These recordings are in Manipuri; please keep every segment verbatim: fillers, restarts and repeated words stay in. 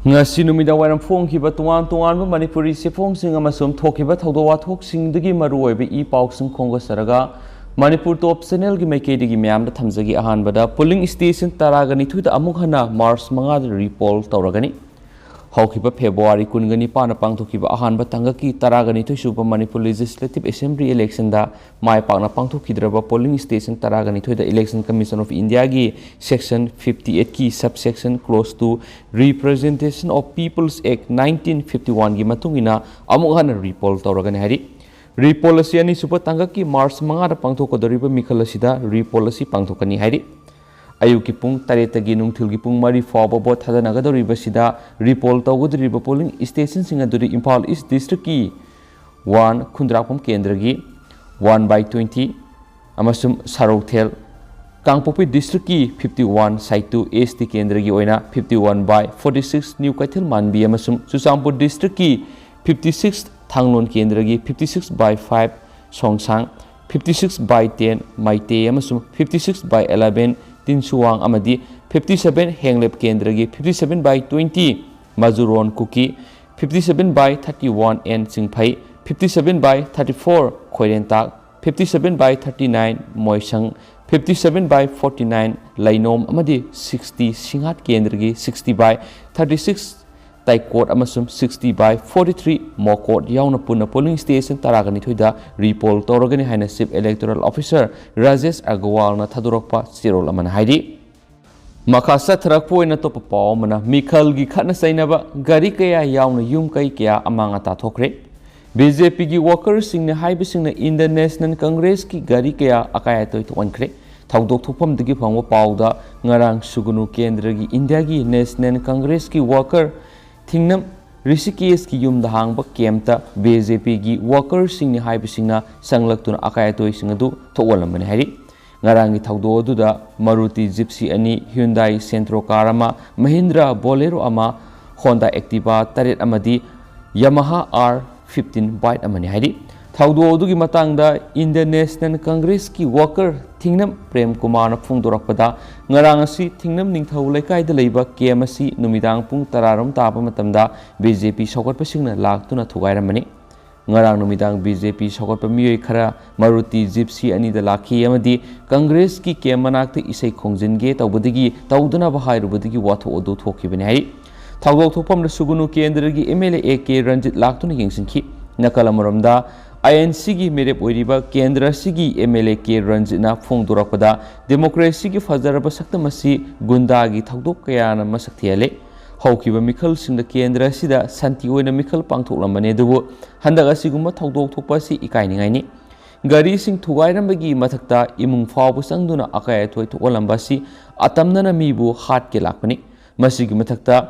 ꯉꯁꯤ ꯅꯨꯃꯤꯗꯥꯡ ꯋꯥꯏꯔꯝ ꯐꯣꯡꯈꯤꯕ ꯇꯣꯉꯥꯟ ꯇꯣꯉꯥꯟꯕ ꯃꯅꯤꯄꯨꯔꯤ ꯆꯦꯐꯣꯡꯁꯤꯡ ꯑꯃꯁꯨꯡ ꯊꯣꯛꯈꯤꯕ ꯊꯧꯗꯣꯛ ꯋꯥꯊꯣꯛꯁꯤꯡꯗꯒꯤ ꯃꯔꯨꯑꯣꯏꯕ ꯏ ꯄꯥꯎꯁꯤꯡ ꯈꯣꯝꯒꯠꯆꯔꯒ ꯃꯅꯤꯄꯨꯔ ꯇꯣꯞ ꯆꯦꯅꯦꯜꯒꯤ ꯃꯥꯏꯀꯩꯗꯒꯤ ꯃꯌꯥꯝꯗ ꯊꯝꯖꯒꯦ꯫ ꯑꯍꯥꯟꯕꯗ ꯄꯣꯂꯤꯡ ꯁ꯭ꯇꯦꯁꯟ ꯇꯔꯥꯒ ꯅꯤꯊꯣꯏꯗ ꯑꯃꯨꯛ ꯍꯟꯅ ꯃꯥꯔꯆ ꯃꯉꯥꯗ ꯔꯤꯄꯣꯜ ꯇꯧꯔꯒꯅꯤ꯫ ꯍꯧꯈꯤꯕ ꯐꯦꯕ꯭ꯔꯨꯋꯥꯔꯤ ꯀꯨꯟꯒ ꯅꯤꯄꯥꯟꯗ ꯄꯥꯡꯊꯣꯛꯈꯤꯕ ꯑꯍꯥꯟꯕ ꯇꯥꯡꯀꯛꯀꯤ ꯇꯔꯥꯒ ꯅꯤꯊꯣꯏ ꯁꯨꯕ ꯃꯅꯤꯄꯨꯔ ꯂꯦꯖꯤꯁꯂꯦꯇꯤꯚ ꯑꯦꯁꯦꯝꯕ꯭ꯂꯤ ꯏꯂꯦꯛꯁꯟꯗ ꯃꯥꯏ ꯄꯥꯛꯅ ꯄꯥꯡꯊꯣꯛꯈꯤꯗ꯭ꯔꯕ ꯄꯣꯂꯤꯡ ꯁ꯭ꯇꯦꯁꯟ ꯇꯔꯥꯒ ꯅꯤꯊꯣꯏꯗ ꯏꯂꯦꯛꯁꯟ ꯀꯃꯤꯁꯟ ꯑꯣꯐ ꯏꯟꯗꯤꯌꯥꯒꯤ ꯁꯦꯛꯁꯟ ꯐꯤꯐꯇꯤ ꯑꯩꯠꯀꯤ sub section close two Representation of People's Act nineteen fifty oneꯒꯤ ꯃꯇꯨꯡ ꯏꯟꯅ ꯑꯃꯨꯛ ꯍꯟꯅ ꯔꯤꯄꯣꯜ ꯇꯧꯔꯒꯅꯤ ꯍꯥꯏꯔꯤ꯫ ꯔꯤꯄꯣꯜ ꯑꯁꯤ ꯑꯅꯤꯁꯨꯕ ꯇꯥꯡꯀꯛꯀꯤ ꯃꯥꯔꯆ ꯃꯉꯥꯗ ꯄꯥꯡꯊꯣꯛꯀꯗꯧꯔꯤꯕ ꯃꯤꯈꯜ ꯑꯁꯤꯗ ꯔꯤꯄꯣꯜ ꯑꯁꯤ ꯄꯥꯡꯊꯣꯛꯀꯅꯤ ꯍꯥꯏꯔꯤ꯫ ꯑꯌꯨꯛꯀꯤ ꯄꯨꯡ ꯇꯔꯦꯠꯇꯒꯤ ꯅꯨꯡꯊꯤꯜꯒꯤ ꯄꯨꯡ ꯃꯔꯤ ꯐꯥꯎꯕ ꯚꯣꯠ ꯊꯥꯗꯅꯒꯗꯧꯔꯤꯕꯁꯤꯗ ꯔꯤꯄꯣꯜ ꯇꯧꯒꯗꯧꯔꯤꯕ ꯄꯣꯂꯤꯡ ꯁ꯭ꯇꯦꯁꯟꯁꯤꯡ ꯑꯗꯨꯗꯤ ꯏꯝꯐꯥꯜ ꯏꯁ ꯗꯤꯁꯇ꯭ꯔꯤꯛꯀꯤ ꯋꯥꯟ ꯈꯨꯟꯗ꯭ꯔꯥꯛꯄꯝ ꯀꯦꯟꯗ꯭ꯔꯒꯤ ꯋꯥꯟ ꯕꯥꯏ ꯇ꯭ꯋꯦꯟꯇꯤ ꯑꯃꯁꯨꯡ ꯁꯥꯔꯧꯊꯦꯜ, ꯀꯥꯡꯄꯣꯛꯄꯤ ꯗꯤꯁꯇ꯭ꯔꯤꯛꯀꯤ fifty one Saitu S T ꯀꯦꯟꯗ꯭ꯔꯒꯤ ꯑꯣꯏꯅ fifty one by forty six new Keithelmanbi ꯃꯥꯟꯕꯤ ꯑꯃꯁꯨꯡ ꯆꯨꯔꯆꯥꯟꯄꯨꯔ ꯗꯤꯁꯇ꯭ꯔꯤꯛꯀꯤ ꯐꯤꯐꯇꯤ ꯁꯤꯛꯁ ꯊꯥꯡꯂꯣꯟ ꯀꯦꯟꯗ꯭ꯔꯒꯤ fifty six by five Songsang, fifty six by ten Meitei ꯑꯃꯁꯨꯡ fifty six by eleven Tinsuwang ꯑꯃꯗꯤ ꯐꯤꯐꯇꯤ ꯁꯚꯦꯟ ꯍꯦꯡꯂꯦꯞ ꯀꯦꯟꯗ꯭ꯔꯒꯤ fifty seven by twenty Majuron ꯀꯨꯀꯤ, fifty seven by thirty one N Chingphei, fifty seven by thirty four Khoirentak, fifty seven by thirty nine Moisang, fifty seven by forty nine Leinom ꯑꯃꯗꯤ ꯁꯤꯛꯁꯇꯤ ꯁꯤꯡꯍꯥꯠ ꯀꯦꯟꯗ꯭ꯔꯒꯤ sixty by thirty six Taikot ꯑꯃꯁꯨꯡ sixty by forty three Mokot ꯌꯥꯎꯅ ꯄꯨꯟꯅ ꯄꯣꯂꯤꯡ ꯁ꯭ꯇꯦꯁꯟ ꯇꯔꯥꯒ ꯅꯤꯊꯣꯏꯗ ꯔꯤꯄꯣꯜ ꯇꯧꯔꯒꯅꯤ ꯍꯥꯏꯅ ꯆꯤꯐ ꯏꯂꯦꯛꯇꯣꯔꯦꯜ ꯑꯣꯐꯤꯁꯥꯔ ꯔꯥꯖꯦꯁ ꯑꯒꯔꯋꯥꯜꯅ ꯊꯥꯗꯣꯔꯛꯄ ꯆꯦꯔꯣꯜ ꯑꯃꯅ ꯍꯥꯏꯔꯤ꯫ ꯃꯈꯥ ꯆꯠꯊꯔꯛꯄ ꯑꯣꯏꯅ ꯑꯇꯣꯞꯄ ꯄꯥꯎ ꯑꯃꯅ, ꯃꯤꯈꯜꯒꯤ ꯈꯠꯅ ꯆꯩꯅꯕ, ꯒꯥꯔꯤ ꯀꯌꯥ ꯌꯥꯎꯅ ꯌꯨꯝ ꯀꯩ ꯀꯌꯥ ꯑꯃꯥꯡ ꯑꯇꯥ ꯊꯣꯛꯈ꯭ꯔꯦ꯫ ꯕꯤ ꯖꯦ ꯄꯤꯒꯤ ꯋꯥꯀꯔꯁꯤꯡꯅ ꯍꯥꯏꯕꯁꯤꯡꯅ ꯏꯟꯗꯤꯌꯟ ꯅꯦꯁꯅꯦꯜ ꯀꯪꯒ꯭ꯔꯦꯁꯀꯤ ꯒꯥꯔꯤ ꯀꯌꯥ ꯑꯀꯥꯏ ꯑꯇꯣꯏ ꯊꯣꯛꯍꯟꯈ꯭ꯔꯦ꯫ ꯊꯧꯗꯣꯛ ꯊꯣꯛꯐꯝꯗꯒꯤ ꯐꯪꯕ ꯄꯥꯎꯗ, ꯉꯔꯥꯡ ꯁꯨꯒꯅꯨ ꯀꯦꯟꯗ꯭ꯔꯒꯤ ꯏꯟꯗꯤꯌꯥꯒꯤ ꯅꯦꯁꯅꯦꯜ ꯀꯪꯒ꯭ꯔꯦꯁꯀꯤ ꯋꯥꯀꯔ ꯊꯤꯡꯅꯝ ꯔꯤꯁꯤꯀꯦꯁꯀꯤ ꯌꯨꯝꯗ ꯍꯥꯡꯕ ꯀꯦꯝꯞꯇ ꯕꯤ ꯖꯦ ꯄꯤꯒꯤ ꯋꯥꯀꯔꯁꯤꯡꯅꯤ ꯍꯥꯏꯕꯁꯤꯡꯅ ꯆꯪꯂꯛꯇꯨꯅ ꯑꯀꯥꯏ ꯑꯇꯣꯏꯁꯤꯡ ꯑꯗꯨ ꯊꯣꯛꯍꯜꯂꯝꯕꯅꯤ ꯍꯥꯏꯔꯤ꯫ ꯉꯔꯥꯡꯒꯤ ꯊꯧꯗꯣꯛ ꯑꯗꯨꯗ ꯃꯔꯨꯇꯤ ꯖꯤꯞꯁꯤ ꯑꯅꯤ, ꯍ꯭ꯌꯨꯟꯗꯥꯏ ꯁꯦꯟꯇ꯭ꯔꯣ ꯀꯥꯔ ꯑꯃ, ꯃꯍꯤꯟꯗ꯭ꯔꯥ ꯕꯣꯂꯦꯔꯣ ꯑꯃ, ꯍꯣꯟꯗꯥ ꯑꯦꯛꯇꯤꯚꯥ ꯇꯔꯦꯠ ꯑꯃꯗꯤ ꯌꯥꯃꯥꯍꯥ ꯑꯥꯔ ꯐꯤꯐꯇꯤꯟ ꯕꯥꯏꯛ ꯑꯃꯅꯤ ꯍꯥꯏꯔꯤ꯫ ꯊꯧꯗꯣꯛ ꯑꯗꯨꯒꯤ ꯃꯇꯥꯡꯗ Indian National Congressꯀꯤ worker ꯊꯤꯡꯅꯝ ꯄ꯭ꯔꯦꯝ ꯀꯨꯃꯥꯔꯅ ꯐꯣꯡꯗꯣꯔꯛꯄꯗ, ꯉꯔꯥꯡ ꯑꯁꯤ ꯊꯤꯡꯅꯝ ꯅꯤꯡꯊꯧ ꯂꯩꯀꯥꯏꯗ ꯂꯩꯕ camp ꯑꯁꯤ ꯅꯨꯃꯤꯗꯥꯡ ꯄꯨꯡ ꯇꯔꯥꯔꯣꯝ ꯇꯥꯕ ꯃꯇꯝꯗ BJP ꯁꯧꯒꯠꯄꯁꯤꯡꯅ ꯂꯥꯛꯇꯨꯅ ꯊꯨꯒꯥꯏꯔꯝꯕꯅꯤ꯫ ꯉꯔꯥꯡ ꯅꯨꯃꯤꯗꯥꯡ BJP ꯁꯧꯒꯠꯄ ꯃꯤꯑꯣꯏ ꯈꯔ Maruti Gypsy ꯑꯅꯤꯗ ꯂꯥꯛꯈꯤ ꯑꯃꯗꯤ Congressꯀꯤ camp ꯃꯅꯥꯛꯇ ꯏꯁꯩ ꯈꯣꯡꯖꯤꯟꯒꯦ ꯇꯧꯕꯗꯒꯤ ꯇꯧꯗꯅꯕ ꯍꯥꯏꯔꯨꯕꯗꯒꯤ ꯋꯥꯊꯣꯛ ꯑꯗꯨ ꯊꯣꯛꯈꯤꯕꯅꯤ ꯍꯥꯏꯔꯤ꯫ ꯊꯧꯗꯣꯛ ꯊꯣꯛꯐꯝꯗ ꯁꯨꯒꯨꯅꯨ ꯀꯦꯟꯗ꯭ꯔꯒꯤ MLA A K ꯔꯟꯖꯤꯠ ꯂꯥꯛꯇꯨꯅ ꯌꯦꯡꯁꯤꯟꯈꯤ꯫ ꯅꯥꯀꯜ ꯑꯃꯔꯣꯝꯗ, INCꯒꯤ ꯃꯤꯔꯦꯞ ꯑꯣꯏꯔꯤꯕ ꯀꯦꯟꯗ꯭ꯔ ꯑꯁꯤꯒꯤ MLA K ꯔꯟꯖꯤꯠꯅ ꯐꯣꯡꯗꯣꯔꯛꯄꯗ, democracyꯒꯤ ꯐꯖꯔꯕ ꯁꯛꯇꯝ ꯑꯁꯤ ꯒꯨꯟꯗꯥꯒꯤ ꯊꯧꯗꯣꯛ ꯀꯌꯥꯅ ꯃꯁꯛ ꯊꯤꯍꯜꯂꯦ꯫ ꯍꯧꯈꯤꯕ ꯃꯤꯈꯜꯁꯤꯡꯗ ꯀꯦꯟꯗ꯭ꯔ ꯑꯁꯤꯗ ꯁꯥꯟꯇꯤ ꯑꯣꯏꯅ ꯃꯤꯈꯜ ꯄꯥꯡꯊꯣꯛꯂꯝꯕꯅꯤ, ꯑꯗꯨꯕꯨ ꯍꯟꯗꯛ ꯑꯁꯤꯒꯨꯝꯕ ꯊꯧꯗꯣꯛ ꯊꯣꯛꯄ ꯑꯁꯤ ꯏꯀꯥꯏꯅꯤꯡꯉꯥꯏꯅꯤ꯫ ꯒꯥꯔꯤꯁꯤꯡ ꯊꯨꯒꯥꯏꯔꯝꯕꯒꯤ ꯃꯊꯛꯇ ꯏꯃꯨꯡ ꯐꯥꯎꯕ ꯆꯪꯗꯨꯅ ꯑꯀꯥꯏ ꯑꯇꯣꯏ ꯊꯣꯛꯍꯜꯂꯝꯕ ꯑꯁꯤ ꯑꯇꯝꯅꯅ ꯃꯤꯕꯨ ꯍꯥꯠꯀꯦ ꯂꯥꯛꯄꯅꯤ꯫ ꯃꯁꯤꯒꯤ ꯃꯊꯛꯇ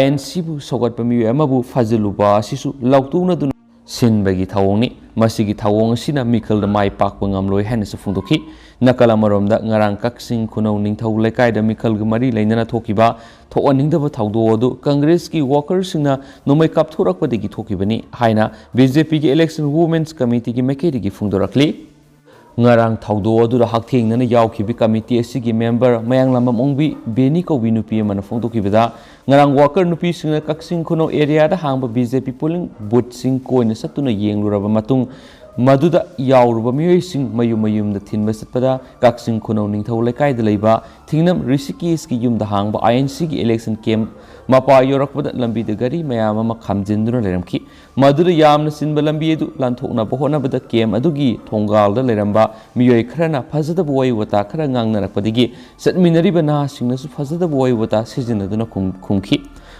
INCꯕꯨ ꯁꯧꯒꯠꯄ ꯃꯤꯑꯣꯏ ꯑꯃꯕꯨ ꯐꯥꯖꯤꯜꯂꯨꯕ ꯑꯁꯤꯁꯨ ꯂꯥꯎꯊꯣꯛꯅꯗꯨꯅ ꯁꯤꯟꯕꯒꯤ ꯊꯧꯑꯣꯡꯅꯤ꯫ ꯃꯁꯤꯒꯤ ꯊꯧꯑꯣꯡ ꯑꯁꯤꯅ ꯃꯤꯈꯜꯗ ꯃꯥꯏ ꯄꯥꯛꯄ ꯉꯝꯂꯣꯏ ꯍꯥꯏꯅꯁꯨ ꯐꯣꯡꯗꯣꯛꯈꯤ꯫ ꯅꯥꯀꯜ ꯑꯃꯔꯣꯝꯗ, ꯉꯔꯥꯡ ꯀꯛꯆꯤꯡ ꯈꯨꯅꯧ ꯅꯤꯡꯊꯧ ꯂꯩꯀꯥꯏꯗ ꯃꯤꯈꯜꯒ ꯃꯔꯤ ꯂꯩꯅꯅ ꯊꯣꯛꯈꯤꯕ ꯊꯣꯛꯍꯟꯅꯤꯡꯗꯕ ꯊꯧꯗꯣꯛ ꯑꯗꯨ Congressꯀꯤ workerꯁꯤꯡꯅ ꯅꯣꯡꯃꯩ ꯀꯥꯞꯊꯣꯔꯛꯄꯗꯒꯤ ꯊꯣꯛꯈꯤꯕꯅꯤ ꯍꯥꯏꯅ BJPꯒꯤ Election Women's Committeeꯒꯤ ꯃꯥꯏꯀꯩꯗꯒꯤ ꯐꯣꯡꯗꯣꯔꯛꯂꯤ꯫ ꯉꯔꯥꯡ ꯊꯧꯗꯣꯛ ꯑꯗꯨꯗ ꯍꯛꯊꯦꯡꯅꯅ ꯌꯥꯎꯈꯤꯕ committee ꯑꯁꯤꯒꯤ member ꯃꯌꯥꯡꯂꯥꯝꯕꯝ ꯑꯣꯡꯕꯤ ꯕꯦꯅꯤ ꯀꯧꯕꯤ ꯅꯨꯄꯤ ꯑꯃꯅ ꯐꯣꯡꯗꯣꯛꯈꯤꯕꯗ, ꯉꯔꯥꯡ worker ꯅꯨꯄꯤꯁꯤꯡꯅ ꯀꯛꯆꯤꯡ ꯈꯨꯅꯧ areaꯗ ꯍꯥꯡꯕ BJP polling boothꯁꯤꯡ ꯀꯣꯏꯅ ꯆꯠꯇꯨꯅ ꯌꯦꯡꯂꯨꯔꯕ ꯃꯇꯨꯡ, ꯃꯗꯨꯗ ꯌꯥꯎꯔꯨꯕ ꯃꯤꯑꯣꯏꯁꯤꯡ ꯃꯌꯨꯝ ꯃꯌꯨꯝꯗ ꯊꯤꯟꯕ ꯆꯠꯄꯗ, ꯀꯛꯆꯤꯡ ꯈꯨꯅꯧ ꯅꯤꯡꯊꯧ ꯂꯩꯀꯥꯏꯗ ꯂꯩꯕ ꯊꯤꯡꯅꯝ ꯔꯤꯁꯤꯀꯦꯁꯀꯤ ꯌꯨꯝꯗ ꯍꯥꯡꯕ INCꯒꯤ election camp ꯃꯄꯥ ꯌꯧꯔꯛꯄꯗ ꯂꯝꯕꯤꯗ ꯒꯥꯔꯤ ꯃꯌꯥꯝ ꯑꯃ ꯈꯥꯝꯖꯤꯟꯗꯨꯅ ꯂꯩꯔꯝꯈꯤ꯫ ꯃꯗꯨꯗ ꯌꯥꯝꯅ ꯆꯤꯟꯕ ꯂꯝꯕꯤ ꯑꯗꯨ ꯂꯥꯟꯊꯣꯛꯅꯕ ꯍꯣꯠꯅꯕꯗ camp ꯑꯗꯨꯒꯤ ꯊꯣꯡꯒꯥꯜꯗ ꯂꯩꯔꯝꯕ ꯃꯤꯑꯣꯏ ꯈꯔꯅ ꯐꯖꯗꯕ ꯋꯥꯍꯩ ꯋꯥꯇꯥ ꯈꯔ ꯉꯥꯡꯅꯔꯛꯄꯗꯒꯤ ꯆꯠꯃꯤꯟꯅꯔꯤꯕ ꯅꯍꯥꯁꯤꯡꯅꯁꯨ ꯐꯖꯗꯕ ꯋꯥꯍꯩ ꯋꯥꯇꯥ ꯁꯤꯖꯤꯟꯅꯗꯨꯅ ꯈꯨꯝ-, ꯈꯨꯝꯈꯤ꯫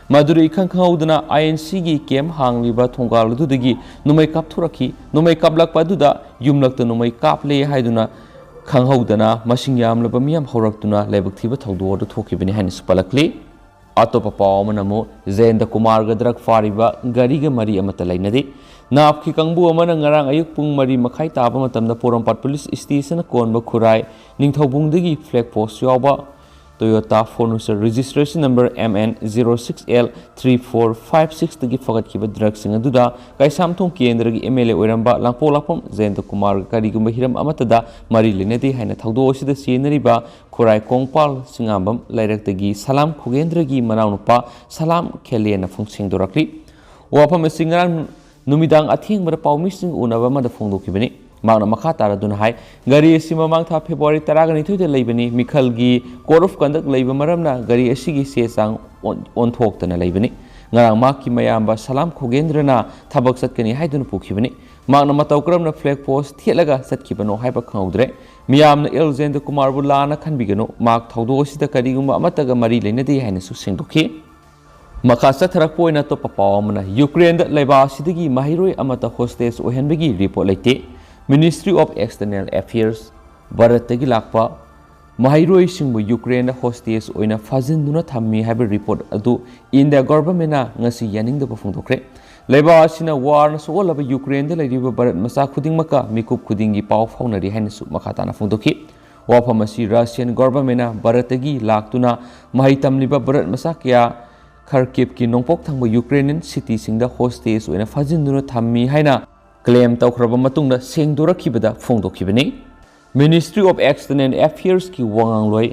ꯃꯗꯨꯗ ꯏꯈꯪ ꯈꯪꯍꯧꯗꯅ INCꯒꯤ camp ꯍꯥꯡꯂꯤꯕ ꯊꯣꯡꯒꯥꯜ ꯑꯗꯨꯗꯒꯤ ꯅꯣꯡꯃꯩ ꯀꯥꯞꯊꯣꯔꯛꯈꯤ꯫ ꯅꯣꯡꯃꯩ ꯀꯥꯞꯂꯛꯄ ꯑꯗꯨꯗ ꯌꯨꯝꯂꯛꯇ ꯅꯣꯡꯃꯩ ꯀꯥꯞꯂꯦ ꯍꯥꯏꯗꯨꯅ ꯈꯪꯍꯧꯗꯅ ꯃꯁꯤꯡ ꯌꯥꯝꯂꯕ ꯃꯤꯌꯥꯝ ꯍꯧꯔꯛꯇꯨꯅ ꯂꯥꯏꯕꯛ ꯊꯤꯕ ꯊꯧꯗꯣꯛ ꯑꯗꯨ ꯊꯣꯛꯈꯤꯕꯅꯤ ꯍꯥꯏꯅꯁꯨ ꯄꯜꯂꯛꯂꯤ꯫ ꯑꯇꯣꯞꯄ ꯄꯥꯎ ꯑꯃꯅ ꯑꯃꯨꯛ, ꯖꯌꯟꯇ ꯀꯨꯃꯥꯔꯒ drug ꯐꯥꯔꯤꯕ ꯒꯥꯔꯤꯒ ꯃꯔꯤ ꯑꯃꯠꯇ ꯂꯩꯅꯗꯦ꯫ ꯅꯥꯞꯀꯤ ꯀꯥꯡꯕꯨ ꯑꯃꯅ ꯉꯔꯥꯡ ꯑꯌꯨꯛ ꯄꯨꯡ ꯃꯔꯤ ꯃꯈꯥꯏ ꯇꯥꯕ ꯃꯇꯝꯗ ꯄꯣꯔꯣꯝꯄꯥꯠ police stationꯅ ꯀꯣꯟꯕ ꯈꯨꯔꯥꯏ ꯅꯤꯡꯊꯧꯕꯨꯡꯗꯒꯤ flag post ꯌꯥꯎꯕ Toyota Fortuner registration number M N zero six L three four five six ꯇꯒꯤ ꯐꯒꯠꯈꯤꯕ ꯗ꯭ꯔꯒꯁꯤꯡ ꯑꯗꯨꯗ ꯀꯩꯁꯥꯝꯊꯣꯡ ꯀꯦꯟꯗ꯭ꯔꯒꯤ M L A ꯑꯣꯏꯔꯝꯕ ꯂꯥꯡꯄꯣꯛ ꯂꯥꯛꯐꯝ ꯖꯌꯟꯇ ꯀꯨꯃꯥꯔꯒ ꯀꯔꯤꯒꯨꯝꯕ ꯍꯤꯔꯝ ꯑꯃꯠꯇꯗ ꯃꯔꯤ ꯂꯩꯅꯗꯦ ꯍꯥꯏꯅ ꯊꯧꯗꯣꯛ ꯑꯁꯤꯗ ꯆꯦꯟꯅꯔꯤꯕ ꯈꯨꯔꯥꯏ ꯀꯣꯡꯄꯥꯜ ꯁꯤꯡꯉꯥꯝꯕꯝ ꯂꯩꯔꯛꯇꯒꯤ ꯁꯂꯥꯝ ꯈꯣꯒꯦꯟꯗ꯭ꯔꯒꯤ ꯃꯅꯥꯎꯅꯨꯄꯥ ꯁꯂꯥꯝ ꯈꯦꯂꯦꯅ ꯐꯣꯡ-, ꯁꯦꯡꯗꯣꯔꯛꯂꯤ꯫ ꯋꯥꯐꯝ ꯑꯁꯤ ꯉꯔꯥꯡ ꯅꯨꯃꯤꯗꯥꯡ ꯑꯊꯦꯡꯕꯗ ꯄꯥꯎꯃꯤꯁꯤꯡ ꯎꯅꯕ ꯑꯃꯗ ꯐꯣꯡꯗꯣꯛꯈꯤꯕꯅꯤ꯫ ꯃꯍꯥꯛꯅ ꯃꯈꯥ ꯇꯥꯔꯗꯨꯅ ꯍꯥꯏ, ꯒꯥꯔꯤ ꯑꯁꯤ ꯃꯃꯥꯡ ꯊꯥ ꯐꯦꯕ꯭ꯔꯨꯋꯥꯔꯤ ꯇꯔꯥꯅꯤꯊꯣꯏꯗ ꯂꯩꯕꯅꯤ꯫ ꯃꯤꯈꯜꯒꯤ code of conduct ꯂꯩꯕ ꯃꯔꯝꯅ ꯒꯥꯔꯤ ꯑꯁꯤꯒꯤ ꯆꯦ ꯆꯥꯡ ꯑꯣꯟ-, ꯑꯣꯟꯊꯣꯛꯇꯅ ꯂꯩꯕꯅꯤ꯫ ꯉꯔꯥꯡ ꯃꯍꯥꯛꯀꯤ ꯃꯌꯥꯝꯕ ꯁꯂꯥꯝ ꯈꯣꯒꯦꯟꯗ꯭ꯔꯅ ꯊꯕꯛ ꯆꯠꯀꯅꯤ ꯍꯥꯏꯗꯨꯅ ꯄꯨꯈꯤꯕꯅꯤ꯫ ꯃꯍꯥꯛꯅ ꯃꯇꯧ ꯀꯔꯝꯅ flag post ꯊꯦꯠꯂꯒ ꯆꯠꯈꯤꯕꯅꯣ ꯍꯥꯏꯕ ꯈꯪꯍꯧꯗ꯭ꯔꯦ꯫ ꯃꯤꯌꯥꯝꯅ ꯑꯦꯜ ꯖꯌꯟꯇ ꯀꯨꯃꯥꯔꯕꯨ ꯂꯥꯟꯅ ꯈꯟꯕꯤꯒꯅꯨ꯫ ꯃꯍꯥꯛ ꯊꯧꯗꯣꯛ ꯑꯁꯤꯗ ꯀꯔꯤꯒꯨꯝꯕ ꯑꯃꯠꯇꯒ ꯃꯔꯤ ꯂꯩꯅꯗꯦ ꯍꯥꯏꯅꯁꯨ ꯁꯦꯡꯗꯣꯛꯈꯤ꯫ ꯃꯈꯥ ꯆꯠꯊꯔꯛꯄ ꯑꯣꯏꯅ ꯑꯇꯣꯞꯄ ꯄꯥꯎ ꯑꯃꯅ, ꯌꯨꯀ꯭ꯔꯦꯟꯗ ꯂꯩꯕꯥꯛ ꯑꯁꯤꯗꯒꯤ ꯃꯍꯩꯔꯣꯏ ꯑꯃꯠꯇ hostage ꯑꯣꯏꯍꯟꯕꯒꯤ report ꯂꯩꯇꯦ꯫ Ministry of External Affairs, ꯚꯥꯔꯠꯇꯒꯤ ꯂꯥꯛꯄ ꯃꯍꯩꯔꯣꯏꯁꯤꯡꯕꯨ ꯌꯨꯀ꯭ꯔꯦꯟꯗ hostage ꯑꯣꯏꯅ ꯐꯥꯖꯤꯟꯗꯨꯅ ꯊꯝꯃꯤ ꯍꯥꯏꯕ report ꯑꯗꯨ ꯏꯟꯗꯤꯌꯥ governmentꯅ ꯉꯁꯤ ꯌꯥꯅꯤꯡꯗꯕ ꯐꯣꯡꯗꯣꯛꯈ꯭ꯔꯦ꯫ ꯂꯩꯕꯥꯛ ꯑꯁꯤꯅ warꯅ ꯁꯣꯛꯍꯜꯂꯕ ꯌꯨꯀ꯭ꯔꯦꯟꯗ ꯂꯩꯔꯤꯕ ꯚꯥꯔꯠ ꯃꯆꯥ ꯈꯨꯗꯤꯡꯃꯛꯀ ꯃꯤꯀꯨꯞ ꯈꯨꯗꯤꯡꯒꯤ ꯄꯥꯎ ꯐꯥꯎꯅꯔꯤ ꯍꯥꯏꯅꯁꯨ ꯃꯈꯥ ꯇꯥꯅ ꯐꯣꯡꯗꯣꯛꯈꯤ꯫ ꯋꯥꯐꯝ ꯑꯁꯤ Russian governmentꯅ ꯚꯥꯔꯠꯇꯒꯤ ꯂꯥꯛꯇꯨꯅ ꯃꯍꯩ ꯇꯝꯂꯤꯕ ꯚꯥꯔꯠ ꯃꯆꯥ ꯀꯌꯥ Kharkivꯀꯤ ꯅꯣꯡꯄꯣꯛ ꯊꯪꯕ Ukrainian cityꯁꯤꯡꯗ hostage ꯑꯣꯏꯅ ꯐꯥꯖꯤꯟꯗꯨꯅ ꯊꯝꯃꯤ ꯍꯥꯏꯅ claim ꯇꯧꯈ꯭ꯔꯕ ꯃꯇꯨꯡꯗ ꯁꯦꯡꯗꯣꯔꯛꯈꯤꯕꯗ ꯐꯣꯡꯗꯣꯛꯈꯤꯕꯅꯤ꯫ Ministry of External Affairsꯀꯤ ꯋꯥꯉꯥꯡꯂꯣꯏ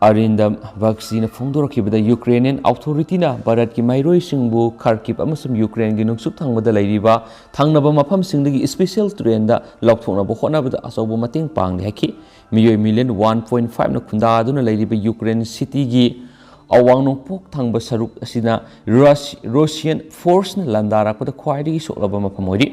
ꯑꯔꯤꯟꯗꯝ ꯕꯛꯁꯤꯅ ꯐꯣꯡꯗꯣꯔꯛꯈꯤꯕꯗ, Ukrainian authorityꯅ ꯚꯥꯔꯠꯀꯤ ꯃꯍꯩꯔꯣꯏꯁꯤꯡꯕꯨ Kharkiv ꯑꯃꯁꯨꯡ Ukraineꯒꯤ ꯅꯣꯡꯆꯨꯞ ꯊꯪꯕꯗ ꯂꯩꯔꯤꯕ ꯊꯪꯅꯕ ꯃꯐꯝꯁꯤꯡꯗꯒꯤ special trainꯗ ꯂꯧꯊꯣꯛꯅꯕ ꯍꯣꯠꯅꯕꯗ ꯑꯆꯧꯕ ꯃꯇꯦꯡ ꯄꯥꯡꯂꯦ ꯍꯥꯏꯈꯤ꯫ ꯃꯤꯑꯣꯏ million one point fiveꯅ ꯈꯨꯟꯗꯥꯗꯨꯅ ꯂꯩꯔꯤꯕ Ukraine cityꯒꯤ ꯑꯋꯥꯡ ꯅꯣꯡꯄꯣꯛ ꯊꯪꯕ ꯁꯔꯨꯛ ꯑꯁꯤꯅ Rus-, Russian forceꯅ ꯂꯥꯟꯗꯥꯔꯛꯄꯗ ꯈ꯭ꯋꯥꯏꯗꯒꯤ ꯁꯣꯛꯂꯕ ꯃꯐꯝ ꯑꯣꯏꯔꯤ꯫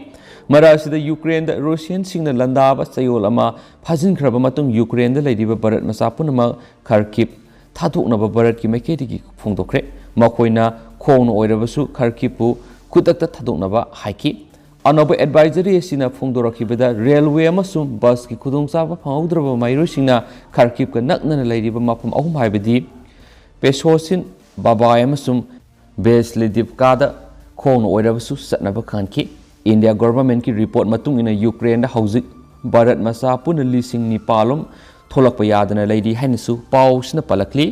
ꯃꯔꯛ ꯑꯁꯤꯗ Ukraineꯗ Russianꯁꯤꯡꯅ ꯂꯥꯟꯗꯥꯕ ꯆꯌꯣꯜ ꯑꯃ ꯐꯥꯖꯤꯟꯈ꯭ꯔꯕ ꯃꯇꯨꯡ, Ukraineꯗ ꯂꯩꯔꯤꯕ ꯚꯥꯔꯠ ꯃꯆꯥ ꯄꯨꯝꯅꯃꯛ Kharkiv ꯊꯥꯗꯣꯛꯅꯕ ꯚꯥꯔꯠꯀꯤ ꯃꯥꯏꯀꯩꯗꯒꯤ ꯐꯣꯡꯗꯣꯛꯈ꯭ꯔꯦ꯫ ꯃꯈꯣꯏꯅ ꯈꯣꯡꯅ ꯑꯣꯏꯔꯕꯁꯨ Kharkivꯄꯨ ꯈꯨꯗꯛꯇ ꯊꯥꯗꯣꯛꯅꯕ ꯍꯥꯏꯈꯤ꯫ ꯑꯅꯧꯕ advisory ꯑꯁꯤꯅ ꯐꯣꯡꯗꯣꯔꯛꯈꯤꯕꯗ, railway ꯑꯃꯁꯨꯡ busꯀꯤ ꯈꯨꯗꯣꯡꯆꯥꯕ ꯐꯪꯍꯧꯗ꯭ꯔꯕ ꯃꯍꯩꯔꯣꯏꯁꯤꯡꯅ Kharkivꯀ ꯅꯛꯅꯅ ꯂꯩꯔꯤꯕ ꯃꯐꯝ ꯑꯍꯨꯝ, ꯍꯥꯏꯕꯗꯤ Pesosin, Babai ꯑꯃꯁꯨꯡ Veselivkada ꯈꯣꯡꯅ ꯑꯣꯏꯔꯕꯁꯨ ꯆꯠꯅꯕ ꯈꯪꯍꯟꯈꯤ꯫ ꯏꯟꯗꯤꯌꯥ governmentꯀꯤ report ꯃꯇꯨꯡ ꯏꯟꯅ, Ukraineꯗ ꯍꯧꯖꯤꯛ ꯚꯥꯔꯠ ꯃꯆꯥ ꯄꯨꯟꯅ ꯂꯤꯁꯤꯡ ꯅꯤꯄꯥꯜ ꯂꯣꯝ ꯊꯣꯛꯂꯛꯄ ꯌꯥꯗꯅ ꯂꯩꯔꯤ ꯍꯥꯏꯅꯁꯨ ꯄꯥꯎꯁꯤꯅ ꯄꯜꯂꯛꯂꯤ꯫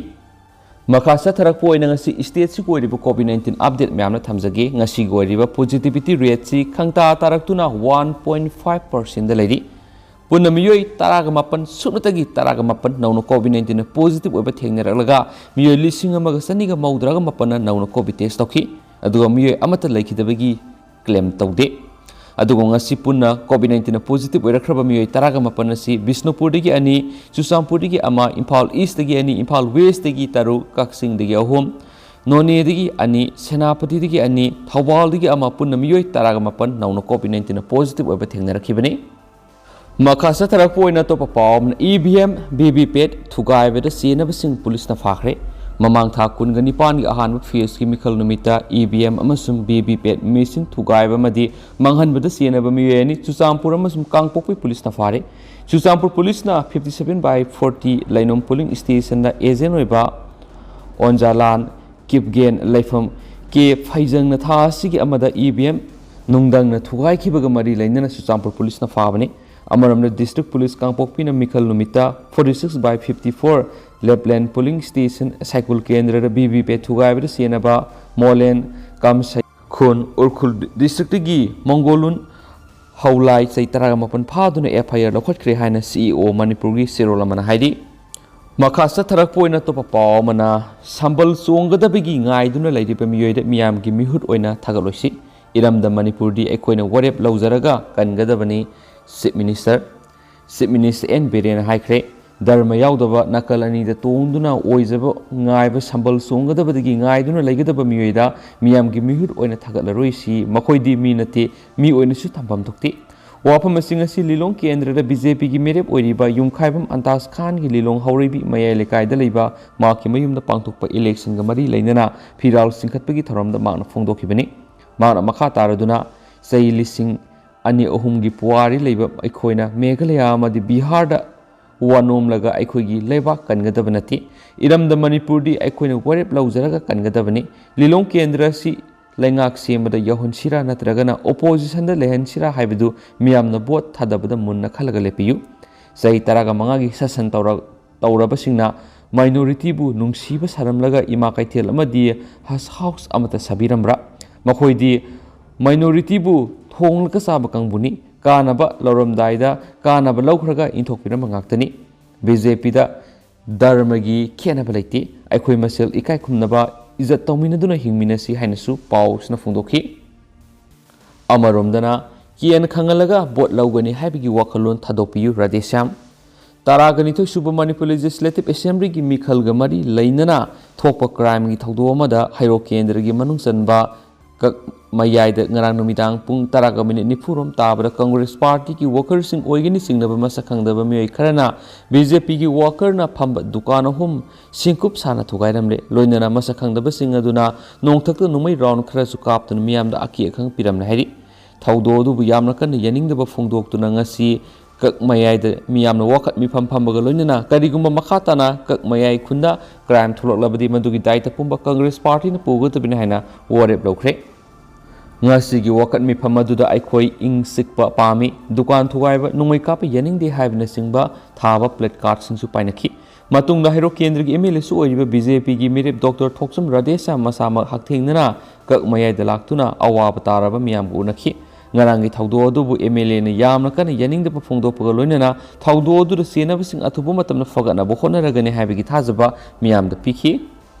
ꯃꯈꯥ ꯆꯠꯊꯔꯛꯄ ꯑꯣꯏꯅ ꯉꯁꯤ ꯁ꯭ꯇꯦꯠꯁꯤꯒꯤ ꯑꯣꯏꯔꯤꯕ ꯀꯣꯚꯤꯗ ꯅꯥꯏꯟꯇꯤꯟ ꯑꯞꯗꯦꯠ ꯃꯌꯥꯝꯅ ꯊꯝꯖꯒꯦ꯫ ꯉꯁꯤꯒꯤ ꯑꯣꯏꯔꯤꯕ ꯄꯣꯖꯤꯇꯤꯚꯤꯇꯤ ꯔꯦꯠꯁꯤ ꯈꯪꯇꯥ ꯇꯥꯔꯛꯇꯨꯅ ꯋꯥꯟ ꯄꯣꯏꯟ ꯐꯥꯏꯚ ꯄꯥꯔꯁꯦꯟꯗ ꯂꯩꯔꯤ꯫ ꯄꯨꯟꯅ ꯃꯤꯑꯣꯏ ꯇꯔꯥꯒ ꯃꯥꯄꯟ, ꯁꯨꯞꯅꯇꯒꯤ ꯇꯔꯥꯒ ꯃꯥꯄꯟ ꯅꯧꯅ ꯀꯣꯚꯤꯗ ꯅꯥꯏꯟꯇꯤꯟꯅ ꯄꯣꯖꯤꯇꯤꯚ ꯑꯣꯏꯕ ꯊꯦꯡꯅꯔꯛꯂꯒ ꯃꯤꯑꯣꯏ ꯂꯤꯁꯤꯡ ꯑꯃꯒ ꯆꯅꯤꯒ ꯃꯧꯗ꯭ꯔꯥꯒ ꯃꯥꯄꯟꯅ ꯅꯧꯅ ꯀꯣꯚꯤꯗ ꯇꯦꯁ ꯇꯧꯈꯤ꯫ ꯑꯗꯨꯒ ꯃꯤꯑꯣꯏ ꯑꯃꯠꯇ ꯂꯩꯈꯤꯗꯕꯒꯤ ꯀ꯭ꯂꯦꯝ ꯇꯧꯗꯦ꯫ ꯑꯗꯨꯒ ꯉꯁꯤ ꯄꯨꯟꯅ ꯀꯣꯚꯤꯗ ꯅꯥꯏꯟꯇꯤꯟꯅ ꯄꯣꯖꯤꯇꯤꯚ ꯑꯣꯏꯔꯛꯈ꯭ꯔꯕ ꯃꯤꯑꯣꯏ ꯇꯔꯥꯒ ꯃꯥꯄꯟ ꯑꯁꯤ ꯕꯤꯁꯅꯨꯄꯨꯔꯗꯒꯤ ꯑꯅꯤ, ꯆꯨꯔꯆꯥꯟꯄꯨꯔꯗꯒꯤ ꯑꯃ, ꯏꯝꯐꯥꯜ ꯏꯁꯇꯒꯤ ꯑꯅꯤ, ꯏꯝꯐꯥꯜ ꯋꯦꯁꯇꯒꯤ ꯇꯔꯨꯛ, ꯀꯛꯆꯤꯡꯗꯒꯤ ꯑꯍꯨꯝ, ꯅꯣꯅꯦꯗꯒꯤ ꯑꯅꯤ, ꯁꯦꯅꯥꯄꯇꯤꯗꯒꯤ ꯑꯅꯤ, ꯊꯧꯕꯥꯜꯗꯒꯤ ꯑꯃ, ꯄꯨꯟꯅ ꯃꯤꯑꯣꯏ ꯇꯔꯥꯒ ꯃꯥꯄꯟ ꯅꯧꯅ ꯀꯣꯚꯤꯗ ꯅꯥꯏꯟꯇꯤꯟꯅ ꯄꯣꯖꯤꯇꯤꯚ ꯑꯣꯏꯕ ꯊꯦꯡꯅꯔꯛꯈꯤꯕꯅꯤ꯫ ꯃꯈꯥ ꯆꯠꯊꯔꯛꯄ ꯑꯣꯏꯅ ꯑꯇꯣꯞꯄ ꯄꯥꯎ ꯑꯃꯅ, E V M, V V pat ꯊꯨꯒꯥꯏꯕꯗ ꯆꯦꯟꯅꯕꯁꯤꯡ ꯄꯨꯂꯤꯁꯅ ꯐꯥꯈ꯭ꯔꯦ꯫ ꯃꯃꯥꯡ ꯊꯥ ꯀꯨꯟꯒ ꯅꯤꯄꯥꯟꯒꯤ ꯑꯍꯥꯟꯕ ꯐꯦꯁꯀꯤ ꯃꯤꯈꯜ ꯅꯨꯃꯤꯠꯇ ꯏ ꯚꯤ ꯑꯦꯝ ꯑꯃꯁꯨꯡ ꯚꯤ ꯚꯤ ꯄꯦꯠ ꯃꯦꯁꯤꯟ ꯊꯨꯒꯥꯏꯕ ꯑꯃꯗꯤ ꯃꯥꯡꯍꯟꯕꯗ ꯆꯦꯟꯅꯕ ꯃꯤꯑꯣꯏ ꯑꯅꯤ ꯆꯨꯔꯆꯥꯟꯄꯨꯔ ꯑꯃꯁꯨꯡ ꯀꯥꯡꯄꯣꯛꯄꯤ ꯄꯨꯂꯤꯁꯅ ꯐꯥꯔꯦ꯫ ꯆꯨꯔꯆꯥꯟꯄꯨꯔ ꯄꯨꯂꯤꯁꯅ fifty seven by forty Leinum polling ꯁ꯭ꯇꯦꯁꯟꯗ ꯑꯦꯖꯦꯟ ꯑꯣꯏꯕ ꯑꯣꯟꯖꯥꯂꯥꯟ ꯀꯤꯞꯒꯦꯟ ꯂꯩꯐꯝ ꯀꯦ ꯐꯩꯖꯪꯅ ꯊꯥ ꯑꯁꯤꯒꯤ ꯑꯃꯗ ꯏ ꯚꯤ ꯑꯦꯝ ꯅꯨꯡꯗꯪꯅ ꯊꯨꯒꯥꯏꯈꯤꯕꯒ ꯃꯔꯤ ꯂꯩꯅꯅ ꯆꯨꯔꯆꯥꯟꯄꯨꯔ ꯄꯨꯂꯤꯁꯅ ꯐꯥꯕꯅꯤ꯫ ꯑꯃꯔꯣꯝꯗ, ꯗꯤꯁꯇ꯭ꯔꯤꯛ ꯄꯨꯂꯤꯁ ꯀꯥꯡꯄꯣꯛꯄꯤꯅ ꯃꯤꯈꯜ ꯅꯨꯃꯤꯠꯇ forty six by fifty four Leplen polling station Saikul ꯀꯦꯟꯗ꯭ꯔꯗ ꯚꯤ ꯚꯤ ꯄꯦꯠ ꯊꯨꯒꯥꯏꯕꯗ ꯆꯦꯟꯅꯕ ꯃꯣꯂꯦꯟ ꯀꯝ ꯁꯩꯈꯣꯟ ꯎꯈ꯭ꯔꯨꯜ ꯗꯤꯁꯇ꯭ꯔꯤꯛꯇꯒꯤ ꯃꯣꯡꯒꯣꯂꯨꯟ ꯍꯧꯂꯥꯏ ꯆꯍꯤ ꯇꯔꯥꯒ ꯃꯥꯄꯟ ꯐꯥꯗꯨꯅ ꯑꯦꯐ ꯑꯥꯏ ꯑꯥꯔ ꯂꯧꯈꯠꯈ꯭ꯔꯦ ꯍꯥꯏꯅ ꯁꯤ ꯏ ꯑꯣ ꯃꯅꯤꯄꯨꯔꯒꯤ ꯆꯦꯔꯣꯜ ꯑꯃꯅ ꯍꯥꯏꯔꯤ꯫ ꯃꯈꯥ ꯆꯠꯊꯔꯛꯄ ꯑꯣꯏꯅ ꯑꯇꯣꯞꯄ ꯄꯥꯎ ꯑꯃꯅ, ꯁꯝꯕꯜ ꯆꯣꯡꯒꯗꯕꯒꯤ ꯉꯥꯏꯗꯨꯅ ꯂꯩꯔꯤꯕ ꯃꯤꯑꯣꯏꯗ ꯃꯤꯌꯥꯝꯒꯤ ꯃꯤꯍꯨꯠ ꯑꯣꯏꯅ ꯊꯥꯒꯠꯂꯣꯏꯁꯤ꯫ ꯏꯔꯝꯗꯝ ꯃꯅꯤꯄꯨꯔꯗꯤ ꯑꯩꯈꯣꯏꯅ ꯋꯥꯔꯦꯞ ꯂꯧꯖꯔꯒ ꯀꯟꯒꯗꯕꯅꯤ, chief minister. Chief minister N ꯕꯤꯔꯦꯟꯅ ꯍꯥꯏꯈ꯭ꯔꯦ꯫ ꯙꯔꯃ ꯌꯥꯎꯗꯕ ꯅꯥꯀꯜ ꯑꯅꯤꯗ ꯇꯣꯡꯗꯨꯅ ꯑꯣꯏꯖꯕ ꯉꯥꯏꯕ ꯁꯝꯕꯜ ꯆꯣꯡꯒꯗꯕꯗꯒꯤ ꯉꯥꯏꯗꯨꯅ ꯂꯩꯒꯗꯕ ꯃꯤꯑꯣꯏꯗ ꯃꯤꯌꯥꯝꯒꯤ ꯃꯤꯍꯨꯠ ꯑꯣꯏꯅ ꯊꯥꯒꯠꯂꯔꯣꯏꯁꯤ, ꯃꯈꯣꯏꯗꯤ ꯃꯤ ꯅꯠꯇꯦ, ꯃꯤ ꯑꯣꯏꯅꯁꯨ ꯊꯝꯐꯝ ꯊꯣꯛꯇꯦ꯫ ꯋꯥꯐꯝ ꯑꯁꯤ ꯉꯁꯤ ꯂꯤꯂꯣꯡ ꯀꯦꯟꯗ꯭ꯔꯗ ꯕꯤ ꯖꯦ ꯄꯤꯒꯤ ꯃꯤꯔꯦꯞ ꯑꯣꯏꯔꯤꯕ ꯌꯨꯝꯈꯥꯏꯕꯝ ꯑꯟꯇꯥꯖ ꯈꯥꯟꯒꯤ ꯂꯤꯂꯣꯡ ꯍꯧꯔꯩꯕꯤ ꯃꯌꯥꯏ ꯂꯩꯀꯥꯏꯗ ꯂꯩꯕ ꯃꯍꯥꯛꯀꯤ ꯃꯌꯨꯝꯗ ꯄꯥꯡꯊꯣꯛꯄ ꯏꯂꯦꯛꯁꯟꯒ ꯃꯔꯤ ꯂꯩꯅꯅ ꯐꯤꯔꯥꯜ ꯆꯤꯡꯈꯠꯄꯒꯤ ꯊꯧꯔꯝꯗ ꯃꯍꯥꯛꯅ ꯐꯣꯡꯗꯣꯛꯈꯤꯕꯅꯤ꯫ ꯃꯍꯥꯛꯅ ꯃꯈꯥ ꯇꯥꯔꯗꯨꯅ, ꯆꯍꯤ ꯂꯤꯁꯤꯡ ꯑꯅꯤ ꯑꯍꯨꯝꯒꯤ ꯄꯨꯋꯥꯔꯤ ꯂꯩꯕ ꯑꯩꯈꯣꯏꯅ ꯃꯦꯘꯥꯂꯌꯥ ꯑꯃꯗꯤ ꯕꯤꯍꯥꯔꯗ ꯋꯥ ꯅꯣꯝꯂꯒ ꯑꯩꯈꯣꯏꯒꯤ ꯂꯩꯕꯥꯛ ꯀꯟꯒꯗꯕ ꯅꯠꯇꯦ꯫ ꯏꯔꯝꯗꯝ ꯃꯅꯤꯄꯨꯔꯗꯤ ꯑꯩꯈꯣꯏꯅ ꯋꯥꯔꯦꯞ ꯂꯧꯖꯔꯒ ꯀꯟꯒꯗꯕꯅꯤ꯫ ꯂꯤꯂꯣꯡ ꯀꯦꯟꯗ꯭ꯔ ꯑꯁꯤ ꯂꯩꯉꯥꯛ ꯁꯦꯝꯕꯗ ꯌꯥꯎꯍꯟꯁꯤꯔꯥ ꯅꯠꯇ꯭ꯔꯒꯅ ꯑꯣꯄꯣꯖꯤꯁꯟꯗ ꯂꯩꯍꯟꯁꯤꯔꯥ ꯍꯥꯏꯕꯗꯨ ꯃꯤꯌꯥꯝꯅ ꯚꯣꯠ ꯊꯥꯗꯕꯗ ꯃꯨꯟꯅ ꯈꯜꯂꯒ ꯂꯦꯞꯄꯤꯌꯨ꯫ ꯆꯍꯤ ꯇꯔꯥꯒ ꯃꯉꯥꯒꯤ ꯁꯥꯁꯟ ꯇꯧꯔ-, ꯇꯧꯔꯕꯁꯤꯡꯅ ꯃꯥꯏꯅꯣꯔꯤꯇꯤꯕꯨ ꯅꯨꯡꯁꯤꯕ ꯁꯥꯔꯝꯂꯒ ꯏꯃꯥ ꯀꯩꯊꯦꯜ ꯑꯃꯗꯤ ꯍꯁ ꯍꯥꯎꯁ ꯑꯃꯠꯇ ꯁꯥꯕꯤꯔꯝꯕ꯭ꯔꯥ? ꯃꯈꯣꯏꯗꯤ ꯃꯥꯏꯅꯣꯔꯤꯇꯤꯕꯨ ꯊꯣꯡꯂꯒ ꯆꯥꯕ ꯀꯥꯡꯕꯨꯅꯤ꯫ ꯀꯥꯟꯅꯕ ꯂꯧꯔꯝꯗꯥꯏꯗ ꯀꯥꯟꯅꯕ ꯂꯧꯈ꯭ꯔꯒ ꯏꯟꯊꯣꯛꯄꯤꯔꯝꯕ ꯉꯥꯛꯇꯅꯤ꯫ ꯕꯤ ꯖꯦ ꯄꯤꯗ ꯙꯔꯃꯒꯤ ꯈꯦꯠꯅꯕ ꯂꯩꯇꯦ꯫ ꯑꯩꯈꯣꯏ ꯃꯁꯦꯜ ꯏꯀꯥꯏ ꯈꯨꯝꯅꯕ, ꯏꯖꯠ ꯇꯧꯃꯤꯟꯅꯗꯨꯅ ꯍꯤꯡꯃꯤꯟꯅꯁꯤ ꯍꯥꯏꯅꯁꯨ ꯄꯥꯎꯁꯤꯅ ꯐꯣꯡꯗꯣꯛꯈꯤ꯫ ꯑꯃꯔꯣꯝꯗꯅ ꯀꯤꯌꯟ ꯈꯪꯍꯜꯂꯒ ꯚꯣꯠ ꯂꯧꯒꯅꯤ ꯍꯥꯏꯕꯒꯤ ꯋꯥꯈꯜꯂꯣꯟ ꯊꯥꯗꯣꯛꯄꯤꯌꯨ, ꯔꯥꯙꯦꯁ꯭ꯌꯥꯝ꯫ ꯇꯔꯥꯒ ꯅꯤꯊꯣꯏ ꯁꯨꯕ ꯃꯅꯤꯄꯨꯔ ꯂꯦꯖꯤꯁꯂꯦꯇꯤꯚ ꯑꯦꯁꯦꯝꯕ꯭ꯂꯤꯒꯤ ꯃꯤꯈꯜꯒ ꯃꯔꯤ ꯂꯩꯅꯅ ꯊꯣꯛꯄ ꯀ꯭ꯔꯥꯏꯝꯒꯤ ꯊꯧꯗꯣꯛ ꯑꯃꯗ ꯍꯩꯔꯣꯛ ꯀꯦꯟꯗ꯭ꯔꯒꯤ ꯃꯅꯨꯡ ꯆꯟꯕ ꯀꯛ ꯃꯌꯥꯏꯗ ꯉꯔꯥꯡ ꯅꯨꯃꯤꯗꯥꯡ ꯄꯨꯡ ꯇꯔꯥꯒ ꯃꯤꯅꯤꯠ ꯅꯤꯐꯨ ꯔꯣꯝ ꯇꯥꯕꯗ ꯀꯪꯒ꯭ꯔꯦꯁ ꯄꯥꯔꯇꯤꯒꯤ ꯋꯥꯀꯔꯁꯤꯡ ꯑꯣꯏꯒꯅꯤ ꯆꯤꯡꯅꯕ ꯃꯁꯛ ꯈꯪꯗꯕ ꯃꯤꯑꯣꯏ ꯈꯔꯅ ꯕꯤ ꯖꯦ ꯄꯤꯒꯤ ꯋꯥꯀꯔꯅ ꯐꯝꯕ ꯗꯨꯀꯥꯟ ꯑꯍꯨꯝ ꯁꯤꯡꯀꯨꯞ ꯁꯥꯅ ꯊꯨꯒꯥꯏꯔꯝꯂꯦ꯫ ꯂꯣꯏꯅꯅ ꯃꯁꯛ ꯈꯪꯗꯕꯁꯤꯡ ꯑꯗꯨꯅ ꯅꯣꯡꯊꯛꯇ ꯅꯣꯡꯃꯩ ꯔꯥꯎꯟ ꯈꯔꯁꯨ ꯀꯥꯞꯇꯨꯅ ꯃꯤꯌꯥꯝꯗ ꯑꯀꯤ ꯑꯈꯪ ꯄꯤꯔꯝꯂꯦ ꯍꯥꯏꯔꯤ꯫ ꯊꯧꯗꯣꯛ ꯑꯗꯨꯕꯨ ꯌꯥꯝꯅ ꯀꯟꯅ ꯌꯥꯅꯤꯡꯗꯕ ꯐꯣꯡꯗꯣꯛꯇꯨꯅ ꯉꯁꯤ ꯀꯛ ꯃꯌꯥꯏꯗ ꯃꯤꯌꯥꯝꯅ ꯋꯥꯀꯠ ꯃꯤꯐꯝ ꯐꯝꯕꯒ ꯂꯣꯏꯅꯅ ꯀꯔꯤꯒꯨꯝꯕ ꯃꯈꯥ ꯇꯥꯅ ꯀꯛ ꯃꯌꯥꯏ ꯈꯨꯟꯗ ꯀ꯭ꯔꯥꯏꯝ ꯊꯣꯛꯂꯛꯂꯕꯗꯤ ꯃꯗꯨꯒꯤ ꯗꯥꯏꯇ ꯄꯨꯝꯕ ꯀꯪꯒ꯭ꯔꯦꯁ ꯄꯥꯔꯇꯤꯅ ꯄꯨꯒꯗꯕꯅꯤ ꯍꯥꯏꯅ ꯋꯥꯔꯦꯞ ꯂꯧꯈ꯭ꯔꯦ꯫ ꯉꯁꯤꯒꯤ ꯋꯥꯀꯠ ꯃꯤꯐꯝ ꯑꯗꯨꯗ ꯑꯩꯈꯣꯏ ꯏꯪ ꯆꯤꯛꯄ ꯄꯥꯝꯃꯤ, ꯗꯨꯀꯥꯟ ꯊꯨꯒꯥꯏꯕ, ꯅꯣꯡꯃꯩ ꯀꯥꯞꯄ ꯌꯥꯅꯤꯡꯗꯦ ꯍꯥꯏꯕꯅꯆꯤꯡꯕ ꯊꯥꯕ ꯄ꯭ꯂꯦꯠ ꯀꯥꯔꯗꯁꯤꯡꯁꯨ ꯄꯥꯏꯅꯈꯤ꯫ ꯃꯇꯨꯡꯗ ꯍꯩꯔꯣꯛ ꯀꯦꯟꯗ꯭ꯔꯒꯤ ꯑꯦꯝ ꯑꯦꯜ ꯑꯦꯁꯨ ꯑꯣꯏꯔꯤꯕ ꯕꯤ ꯖꯦ ꯄꯤꯒꯤ ꯃꯤꯔꯦꯞ ꯗꯣꯛꯇꯔ ꯊꯣꯛꯆꯝ ꯔꯥꯙꯦꯁ꯭ꯌꯥꯝ ꯃꯁꯥꯃꯛ ꯍꯛꯊꯦꯡꯅꯅ ꯀꯛ ꯃꯌꯥꯏꯗ ꯂꯥꯛꯇꯨꯅ ꯑꯋꯥꯕ ꯇꯥꯔꯕ ꯃꯤꯌꯥꯝꯒ ꯎꯅꯈꯤ꯫ ꯉꯔꯥꯡꯒꯤ ꯊꯧꯗꯣꯛ ꯑꯗꯨꯕꯨ ꯑꯦꯝ ꯑꯦꯜ ꯑꯦꯅ ꯌꯥꯝꯅ ꯀꯟꯅ ꯌꯥꯅꯤꯡꯗꯕ ꯐꯣꯡꯗꯣꯛꯄꯒ ꯂꯣꯏꯅꯅ ꯊꯧꯗꯣꯛ ꯑꯗꯨꯗ ꯆꯦꯟꯅꯕꯁꯤꯡ ꯑꯊꯨꯕ ꯃꯇꯝꯗ ꯐꯒꯠꯅꯕ ꯍꯣꯠꯅꯔꯒꯅꯤ ꯍꯥꯏꯕꯒꯤ ꯊꯥꯖꯕ ꯃꯤꯌꯥꯝꯗ ꯄꯤꯈꯤ꯫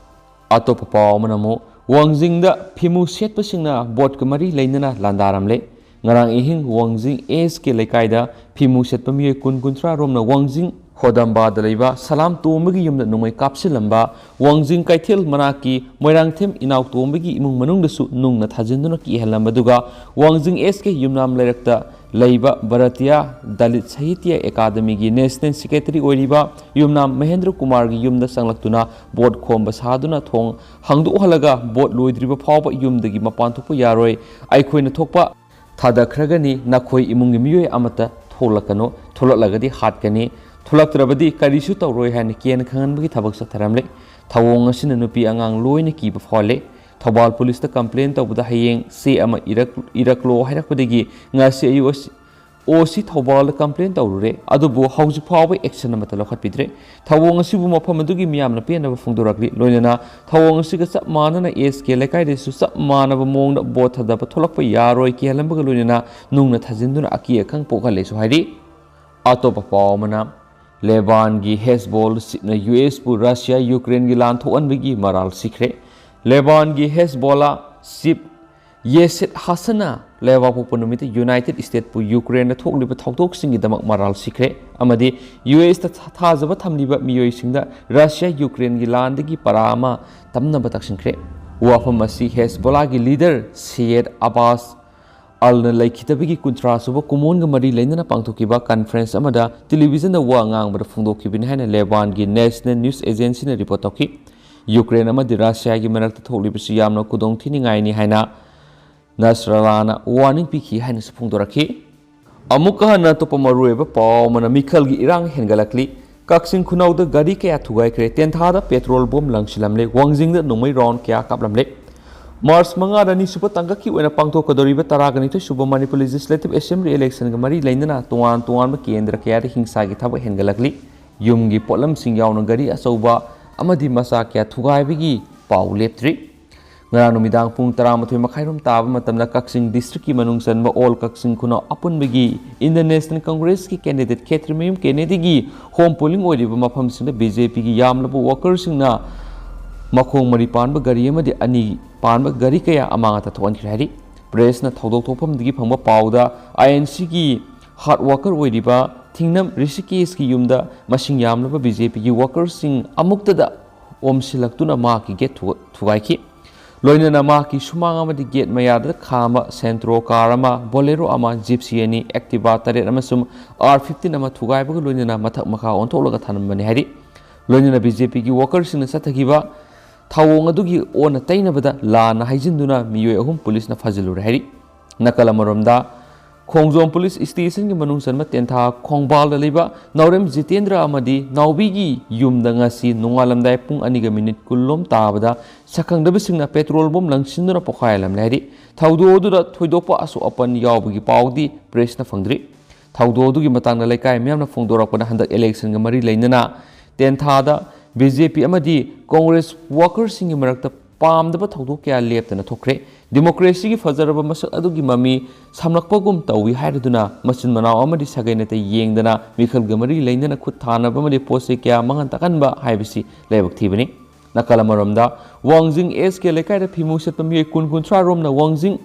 ꯑꯇꯣꯞꯄ ꯄꯥꯎ ꯑꯃꯅ ꯑꯃꯨꯛ ꯋꯥꯡꯖꯤꯡꯗ ꯐꯤꯃꯨ ꯁꯦꯠꯄꯁꯤꯡꯅ ꯚꯣꯠꯀ ꯃꯔꯤ ꯂꯩꯅꯅ ꯂꯥꯟꯗꯥꯔꯝꯂꯦ꯫ ꯉꯔꯥꯡ ꯑꯍꯤꯡ ꯋꯥꯡꯖꯤꯡ ꯑꯦꯁ ꯀꯦ ꯂꯩꯀꯥꯏꯗ ꯐꯤꯃꯨ ꯁꯦꯠꯄ ꯃꯤꯑꯣꯏ ꯀꯨꯟ ꯀꯨꯟꯊ꯭ꯔꯥ ꯔꯣꯝꯅ ꯋꯥꯡꯖꯤꯡ ꯍꯣꯗꯝꯕꯥꯗ ꯂꯩꯕ ꯁꯂꯥꯝ ꯇꯣꯝꯕꯒꯤ ꯌꯨꯝꯗ ꯅꯣꯡꯃꯩ ꯀꯥꯞꯁꯤꯜꯂꯝꯕ ꯋꯥꯡꯖꯤꯡ ꯀꯩꯊꯦꯜ ꯃꯅꯥꯛꯀꯤ ꯃꯣꯏꯔꯥꯡꯊꯦꯝ ꯏꯅꯥꯎ ꯇꯣꯝꯕꯒꯤ ꯏꯃꯨꯡ ꯃꯅꯨꯡꯗꯁꯨ ꯅꯨꯡꯅ ꯊꯥꯖꯤꯟꯗꯨꯅ ꯀꯤꯍꯜꯂꯝꯕꯗꯨꯒ ꯋꯥꯡꯖꯤꯡ ꯑꯦꯁ ꯀꯦ ꯌꯨꯝꯅꯥꯝ ꯂꯩꯔꯛꯇ ꯂꯩꯕ ꯚꯥꯔꯇꯤꯌꯥ ꯗꯂꯤꯠ ꯁꯥꯍꯤꯇ꯭ꯌ ꯑꯦꯀꯥꯗꯃꯤꯒꯤ ꯅꯦꯁꯅꯦꯜ ꯁꯦꯀ꯭ꯔꯦꯇꯔꯤ ꯑꯣꯏꯔꯤꯕ ꯌꯨꯝꯅꯥꯝ ꯃꯍꯦꯟꯗ꯭ꯔ ꯀꯨꯃꯥꯔꯒꯤ ꯌꯨꯝꯗ ꯆꯪꯂꯛꯇꯨꯅ ꯚꯣꯠ ꯈꯣꯝꯕ ꯁꯥꯗꯨꯅ ꯊꯣꯡ ꯍꯥꯡꯗꯣꯛꯍꯜꯂꯒ ꯚꯣꯠ ꯂꯣꯏꯗ꯭ꯔꯤꯕ ꯐꯥꯎꯕ ꯌꯨꯝꯗꯒꯤ ꯃꯄꯥꯟ ꯊꯣꯛꯄ ꯌꯥꯔꯣꯏ, ꯑꯩꯈꯣꯏꯅ ꯊꯣꯛꯄ ꯊꯥꯗꯈ꯭ꯔꯒꯅꯤ, ꯅꯈꯣꯏ ꯏꯃꯨꯡꯒꯤ ꯃꯤꯑꯣꯏ ꯑꯃꯠꯇ ꯊꯣꯛꯂꯛꯀꯅꯨ, ꯊꯣꯛꯂꯛꯂꯒꯗꯤ ꯍꯥꯠꯀꯅꯤ, ꯊꯣꯛꯂꯛꯇ꯭ꯔꯕꯗꯤ ꯀꯔꯤꯁꯨ ꯇꯧꯔꯣꯏ ꯍꯥꯏꯅ ꯀꯤꯍꯟ ꯈꯪꯍꯟꯕꯒꯤ ꯊꯕꯛ ꯆꯠꯊꯔꯝꯂꯦ꯫ ꯊꯧꯑꯣꯡ ꯑꯁꯤꯅ ꯅꯨꯄꯤ ꯑꯉꯥꯡ ꯂꯣꯏꯅ ꯀꯤꯕ ꯐꯥꯎꯍꯜꯂꯦ꯫ ꯊꯧꯕꯥꯜ ꯄꯨꯂꯤꯁꯇ ꯀꯝꯄ꯭ꯂꯦꯟ ꯇꯧꯕꯗ ꯍꯌꯦꯡ ꯆꯦ ꯑꯃ ꯏꯔꯛ-, ꯏꯔꯛꯂꯣ ꯍꯥꯏꯔꯛꯄꯗꯒꯤ ꯉꯁꯤ ꯑꯌꯨꯛ ꯑꯁꯤ-, ꯑꯣ ꯁꯤ ꯊꯧꯕꯥꯜꯗ ꯀꯝꯄ꯭ꯂꯦꯟ ꯇꯧꯔꯨꯔꯦ, ꯑꯗꯨꯕꯨ ꯍꯧꯖꯤꯛ ꯐꯥꯎꯕ ꯑꯦꯛꯁꯟ ꯑꯃꯠꯇ ꯂꯧꯈꯠꯄꯤꯗ꯭ꯔꯦ꯫ ꯊꯧꯑꯣꯡ ꯑꯁꯤꯕꯨ ꯃꯐꯝ ꯑꯗꯨꯒꯤ ꯃꯤꯌꯥꯝꯅ ꯄꯦꯟꯅꯕ ꯐꯣꯡꯗꯣꯔꯛꯂꯤ꯫ ꯂꯣꯏꯅꯅ ꯊꯧꯑꯣꯡ ꯑꯁꯤꯒ ꯆꯞ ꯃꯥꯟꯅꯅ ꯑꯦꯁ ꯀꯦ ꯂꯩꯀꯥꯏꯗꯁꯨ ꯆꯞ ꯃꯥꯟꯅꯕ ꯃꯑꯣꯡꯗ ꯚꯣꯠ ꯊꯥꯗꯕ ꯊꯣꯛꯂꯛꯄ ꯌꯥꯔꯣꯏ ꯀꯤꯍꯜꯂꯝꯕꯒ ꯂꯣꯏꯅꯅ ꯅꯨꯡꯅ ꯊꯥꯖꯤꯟꯗꯨꯅ ꯑꯀꯤ ꯑꯈꯪ ꯄꯣꯛꯍꯜꯂꯦꯁꯨ ꯍꯥꯏꯔꯤ꯫ ꯑꯇꯣꯞꯄ ꯄꯥꯎ ꯑꯃꯅ, ꯂꯦꯕꯥꯟꯒꯤ ꯍꯦꯁꯕꯣꯜ ꯆꯤꯞꯅ ꯌꯨ ꯑꯦꯁꯄꯨ ꯔꯁꯤꯌꯥ ꯌꯨꯀ꯭ꯔꯦꯟꯒꯤ ꯂꯥꯟ ꯊꯣꯛꯍꯟꯕꯒꯤ ꯃꯔꯥꯜ ꯁꯤꯈ꯭ꯔꯦ꯫ ꯂꯦꯕꯥꯟꯒꯤ ꯍꯦꯁꯕꯣꯂꯥ ꯆꯤꯞ ꯌꯦꯁꯦꯠ ꯍꯥꯁꯟꯅ ꯂꯩꯕꯥꯛꯄꯣꯛꯄ ꯅꯨꯃꯤꯠꯇ ꯌꯨꯅꯥꯏꯇꯦꯗ ꯁ꯭ꯇꯦꯠꯄꯨ ꯌꯨꯀ꯭ꯔꯦꯟꯗ ꯊꯣꯛꯂꯤꯕ ꯊꯧꯗꯣꯛꯁꯤꯡꯒꯤꯗꯃꯛ ꯃꯔꯥꯜ ꯁꯤꯈ꯭ꯔꯦ ꯑꯃꯗꯤ ꯌꯨ ꯑꯦꯁꯇ ꯊꯥ-, ꯊꯥꯖꯕ ꯊꯝꯂꯤꯕ ꯃꯤꯑꯣꯏꯁꯤꯡꯗ ꯔꯁꯤꯌꯥ ꯌꯨꯀ꯭ꯔꯦꯟꯒꯤ ꯂꯥꯟꯗꯒꯤ ꯄꯔꯥ ꯑꯃ ꯇꯝꯅꯕ ꯇꯛꯁꯤꯟꯈ꯭ꯔꯦ꯫ ꯋꯥꯐꯝ ꯑꯁꯤ ꯍꯦꯁꯕꯣꯂꯥꯒꯤ ꯂꯤꯗꯔ ꯁꯤꯌꯦꯗ ꯑꯕꯥꯁ ꯑꯜꯅ ꯂꯩꯈꯤꯗꯕꯒꯤ ꯀꯨꯟꯊ꯭ꯔꯥ ꯁꯨꯕ ꯀꯨꯝꯑꯣꯟꯒ ꯃꯔꯤ ꯂꯩꯅꯅ ꯄꯥꯡꯊꯣꯛꯈꯤꯕ ꯀꯟꯐꯔꯦꯟꯁ ꯑꯃꯗ ꯇꯦꯂꯤꯚꯤꯖꯟꯗ ꯋꯥ ꯉꯥꯡꯕꯗ ꯐꯣꯡꯗꯣꯛꯈꯤꯕꯅꯤ ꯍꯥꯏꯅ ꯂꯦꯕꯥꯟꯒꯤ ꯅꯦꯁꯅꯦꯜ ꯅ꯭ꯌꯨꯁ ꯑꯦꯖꯦꯟꯁꯤꯅ ꯔꯤꯄꯣꯔꯠ ꯇꯧꯈꯤ꯫ ꯌꯨꯀ꯭ꯔꯦꯟ ꯑꯃꯗꯤ ꯔꯁꯤꯌꯥꯒꯤ ꯃꯔꯛꯇ ꯊꯣꯛꯂꯤꯕꯁꯤ ꯌꯥꯝꯅ ꯈꯨꯗꯣꯡꯊꯤꯅꯤꯡꯉꯥꯏꯅꯤ ꯍꯥꯏꯅ ꯅꯁꯔꯥꯂꯥꯅ ꯋꯥꯔꯅꯤꯡ ꯄꯤꯈꯤ ꯍꯥꯏꯅꯁꯨ ꯐꯣꯡꯗꯣꯔꯛꯈꯤ꯫ ꯑꯃꯨꯛꯀ ꯍꯟꯅ ꯑꯇꯣꯞꯄ ꯃꯔꯨꯑꯣꯏꯕ ꯄꯥꯎ ꯑꯃꯅ ꯃꯤꯈꯜꯒꯤ ꯏꯔꯥꯡ ꯍꯦꯟꯒꯠꯂꯛꯂꯤ꯫ ꯀꯛꯆꯤꯡ ꯈꯨꯅꯧꯗ ꯒꯥꯔꯤ ꯀꯌꯥ ꯊꯨꯒꯥꯏꯈ꯭ꯔꯦ, ꯇꯦꯟꯊꯥꯗ ꯄꯦꯇ꯭ꯔꯣꯜ ꯕꯣꯝ ꯂꯪꯁꯤꯜꯂꯝꯂꯦ, ꯋꯥꯡꯖꯤꯡꯗ ꯅꯣꯡꯃꯩ ꯔꯥꯎꯟ ꯀꯌꯥ ꯀꯥꯞꯂꯝꯂꯦ꯫ ꯃꯥꯔꯆ ꯃꯉꯥꯗ ꯑꯅꯤꯁꯨꯕ ꯇꯥꯡꯀꯛꯀꯤ ꯑꯣꯏꯅ ꯄꯥꯡꯊꯣꯛꯀꯗꯧꯔꯤꯕ ꯇꯔꯥꯒ ꯅꯤꯊꯣꯏ ꯁꯨꯕ ꯃꯅꯤꯄꯨꯔ ꯂꯦꯖꯤꯁꯂꯦꯇꯤꯚ ꯑꯦꯁꯦꯝꯕ꯭ꯂꯤ ꯏꯂꯦꯛꯁꯟꯒ ꯃꯔꯤ ꯂꯩꯅꯅ ꯇꯣꯉꯥꯟ ꯇꯣꯉꯥꯟꯕ ꯀꯦꯟꯗ꯭ꯔ ꯀꯌꯥꯗ ꯍꯤꯡꯁꯥꯒꯤ ꯊꯕꯛ ꯍꯦꯟꯒꯠꯂꯛꯂꯤ꯫ ꯌꯨꯝꯒꯤ ꯄꯣꯠꯂꯝꯁꯤꯡ ꯌꯥꯎꯅ ꯒꯥꯔꯤ ꯑꯆꯧꯕ ꯑꯃꯗꯤ ꯃꯆꯥ ꯀꯌꯥ ꯊꯨꯒꯥꯏꯕꯒꯤ ꯄꯥꯎ ꯂꯦꯞꯇ꯭ꯔꯤ꯫ ꯉꯔꯥꯡ ꯅꯨꯃꯤꯗꯥꯡ ꯄꯨꯡ ꯇꯔꯥꯃꯥꯊꯣꯏ ꯃꯈꯥꯏꯔꯣꯝ ꯇꯥꯕ ꯃꯇꯝꯗ ꯀꯛꯆꯤꯡ ꯗꯤꯁꯇ꯭ꯔꯤꯛꯀꯤ ꯃꯅꯨꯡ ꯆꯟꯕ ꯑꯣꯜ ꯀꯛꯆꯤꯡ ꯈꯨꯅꯧ ꯑꯄꯨꯟꯕꯒꯤ ꯏꯟꯗꯤꯌꯟ ꯅꯦꯁꯅꯦꯜ ꯀꯪꯒ꯭ꯔꯦꯁꯀꯤ ꯀꯦꯟꯗꯤꯗꯦꯠ ꯈꯦꯇ꯭ꯔꯤꯃꯌꯨꯝ ꯀꯦꯅꯦꯗꯤꯒꯤ ꯍꯣꯝ ꯄꯣꯂꯤꯡ ꯑꯣꯏꯔꯤꯕ ꯃꯐꯝꯁꯤꯡꯗ ꯕꯤ ꯖꯦ ꯄꯤꯒꯤ ꯌꯥꯝꯂꯕ ꯋꯥꯀꯔꯁꯤꯡꯅ ꯃꯈꯣꯡ ꯃꯔꯤ ꯄꯥꯟꯕ ꯒꯥꯔꯤ ꯑꯃꯗꯤ ꯑꯅꯤ ꯄꯥꯟꯕ ꯒꯥꯔꯤ ꯀꯌꯥ ꯑꯃꯥꯡ ꯑꯇꯥ ꯊꯣꯛꯍꯟꯈ꯭ꯔꯦ ꯍꯥꯏꯔꯤ꯫ ꯄ꯭ꯔꯦꯁꯅ ꯊꯧꯗꯣꯛ ꯊꯣꯛꯐꯝꯗꯒꯤ ꯐꯪꯕ ꯄꯥꯎꯗ ꯑꯥꯏ ꯑꯦꯟ ꯁꯤꯒꯤ ꯍꯥꯔꯗ ꯋꯥꯀꯔ ꯑꯣꯏꯔꯤꯕ ꯊꯤꯡꯅꯝ ꯔꯤꯁꯤꯀꯦꯁꯀꯤ ꯌꯨꯝꯗ ꯃꯁꯤꯡ ꯌꯥꯝꯂꯕ ꯕꯤ ꯖꯦ ꯄꯤꯒꯤ ꯋꯥꯀꯔꯁꯤꯡ ꯑꯃꯨꯛꯇꯗ ꯑꯣꯝꯁꯤꯜꯂꯛꯇꯨꯅ ꯃꯍꯥꯛꯀꯤ ꯒꯦꯠ ꯊꯨꯒ-, ꯊꯨꯒꯥꯏꯈꯤ꯫ ꯂꯣꯏꯅꯅ ꯃꯍꯥꯛꯀꯤ ꯁꯨꯃꯥꯡ ꯑꯃꯗꯤ ꯒꯦꯠ ꯃꯌꯥꯗ ꯈꯥꯝꯕ ꯁꯦꯟꯇ꯭ꯔꯣ ꯀꯥꯔ ꯑꯃ, ꯕꯣꯂꯦꯔꯣ ꯑꯃ, ꯖꯤꯞꯁꯤ ꯑꯅꯤ, ꯑꯦꯛꯇꯤꯚꯥ ꯇꯔꯦꯠ ꯑꯃꯁꯨꯡ ꯑꯥꯔ ꯐꯤꯐꯇꯤꯟ ꯑꯃ ꯊꯨꯒꯥꯏꯕꯒ ꯂꯣꯏꯅꯅ ꯃꯊꯛ ꯃꯈꯥ ꯑꯣꯟꯊꯣꯛꯂꯒ ꯊꯝꯂꯝꯕꯅꯤ ꯍꯥꯏꯔꯤ꯫ ꯂꯣꯏꯅꯅ ꯕꯤ ꯖꯦ ꯄꯤꯒꯤ ꯋꯥꯀꯔꯁꯤꯡꯅ ꯆꯠꯊꯈꯤꯕ ꯊꯧꯑꯣꯡ ꯑꯗꯨꯒꯤ ꯑꯣꯟꯅ ꯇꯩꯅꯕꯗ ꯂꯥꯟꯅ ꯍꯥꯏꯖꯤꯟꯗꯨꯅ ꯃꯤꯑꯣꯏ ꯑꯍꯨꯝ ꯄꯨꯂꯤꯁꯅ ꯐꯥꯖꯤꯜꯂꯨꯔꯦ ꯍꯥꯏꯔꯤ꯫ ꯅꯥꯀꯜ ꯑꯃꯔꯣꯝꯗ, ꯈꯣꯡꯖꯣꯝ ꯄꯨꯂꯤꯁ ꯁ꯭ꯇꯦꯁꯟꯒꯤ ꯃꯅꯨꯡ ꯆꯟꯕ ꯇꯦꯟꯊꯥ ꯈꯣꯡꯕꯥꯜꯗ ꯂꯩꯕ ꯅꯥꯎꯔꯦꯝ ꯖꯤꯇꯦꯟꯗ꯭ꯔ ꯑꯃꯗꯤ ꯅꯥꯎꯕꯤꯒꯤ ꯌꯨꯝꯗ ꯉꯁꯤ ꯅꯣꯡꯉꯥꯜꯂꯝꯗꯥꯏ ꯄꯨꯡ ꯑꯅꯤꯒ ꯃꯤꯅꯤꯠ ꯀꯨꯟ ꯂꯣꯝ ꯇꯥꯕꯗ ꯁꯛꯈꯪꯗꯕꯁꯤꯡꯅ ꯄꯦꯇ꯭ꯔꯣꯜ ꯕꯣꯝ ꯂꯪꯁꯤꯟꯗꯨꯅ ꯄꯣꯈꯥꯏꯍꯜꯂꯝꯂꯦ ꯍꯥꯏꯔꯤ꯫ ꯊꯧꯗꯣꯛ ꯑꯗꯨꯗ ꯊꯣꯏꯗꯣꯛꯄ ꯑꯁꯣꯛ ꯑꯄꯟ ꯌꯥꯎꯕꯒꯤ ꯄꯥꯎꯗꯤ ꯄ꯭ꯔꯦꯁꯅ ꯐꯪꯗ꯭ꯔꯤ꯫ ꯊꯧꯗꯣꯛ ꯑꯗꯨꯒꯤ ꯃꯇꯥꯡꯗ ꯂꯩꯀꯥꯏ ꯃꯤꯌꯥꯝꯅ ꯐꯣꯡꯗꯣꯔꯛꯄꯗ, ꯍꯟꯗꯛ election ꯒ ꯃꯔꯤ ꯂꯩꯅꯅ ꯇꯦꯟꯊꯥꯗ B J P ꯑꯃꯗꯤ Congress workers ꯁꯤꯡꯒꯤ ꯃꯔꯛꯇ ꯄꯥꯝꯗꯕ ꯊꯧꯗꯣꯛ ꯀꯌꯥ ꯂꯦꯞꯇꯅ ꯊꯣꯛꯈ꯭ꯔꯦ꯫ Democracy ꯒꯤ ꯐꯖꯔꯕ ꯃꯁꯛ ꯑꯗꯨꯒꯤ ꯃꯃꯤ ꯁꯝꯂꯛꯄꯒꯨꯝ ꯇꯧꯏ ꯍꯥꯏꯔꯗꯨꯅ, ꯃꯆꯤꯟ ꯃꯅꯥꯎ ꯑꯃꯗꯤ ꯁꯥꯒꯩ ꯅꯥꯇꯩ ꯌꯦꯡꯗꯅ ꯃꯤꯈꯜꯒ ꯃꯔꯤ ꯂꯩꯅꯅ ꯈꯨꯠ ꯊꯥꯅꯕ ꯑꯃꯗꯤ ꯄꯣꯠ ꯆꯩ ꯀꯌꯥ ꯃꯥꯡꯍꯟ ꯇꯥꯛꯍꯟꯕ ꯍꯥꯏꯕꯁꯤ ꯂꯥꯏꯕꯛ ꯊꯤꯕꯅꯤ꯫ ꯅꯥꯀꯜ ꯑꯃꯔꯣꯝꯗ, ꯋꯥꯡꯖꯤꯡ S K ꯂꯩꯀꯥꯏꯗ ꯐꯤꯃꯨ ꯁꯦꯠꯄ ꯃꯤꯑꯣꯏ ꯀꯨꯟ ꯀꯨꯟꯊ꯭ꯔꯥ ꯔꯣꯝꯅ ꯋꯥꯡꯖꯤꯡ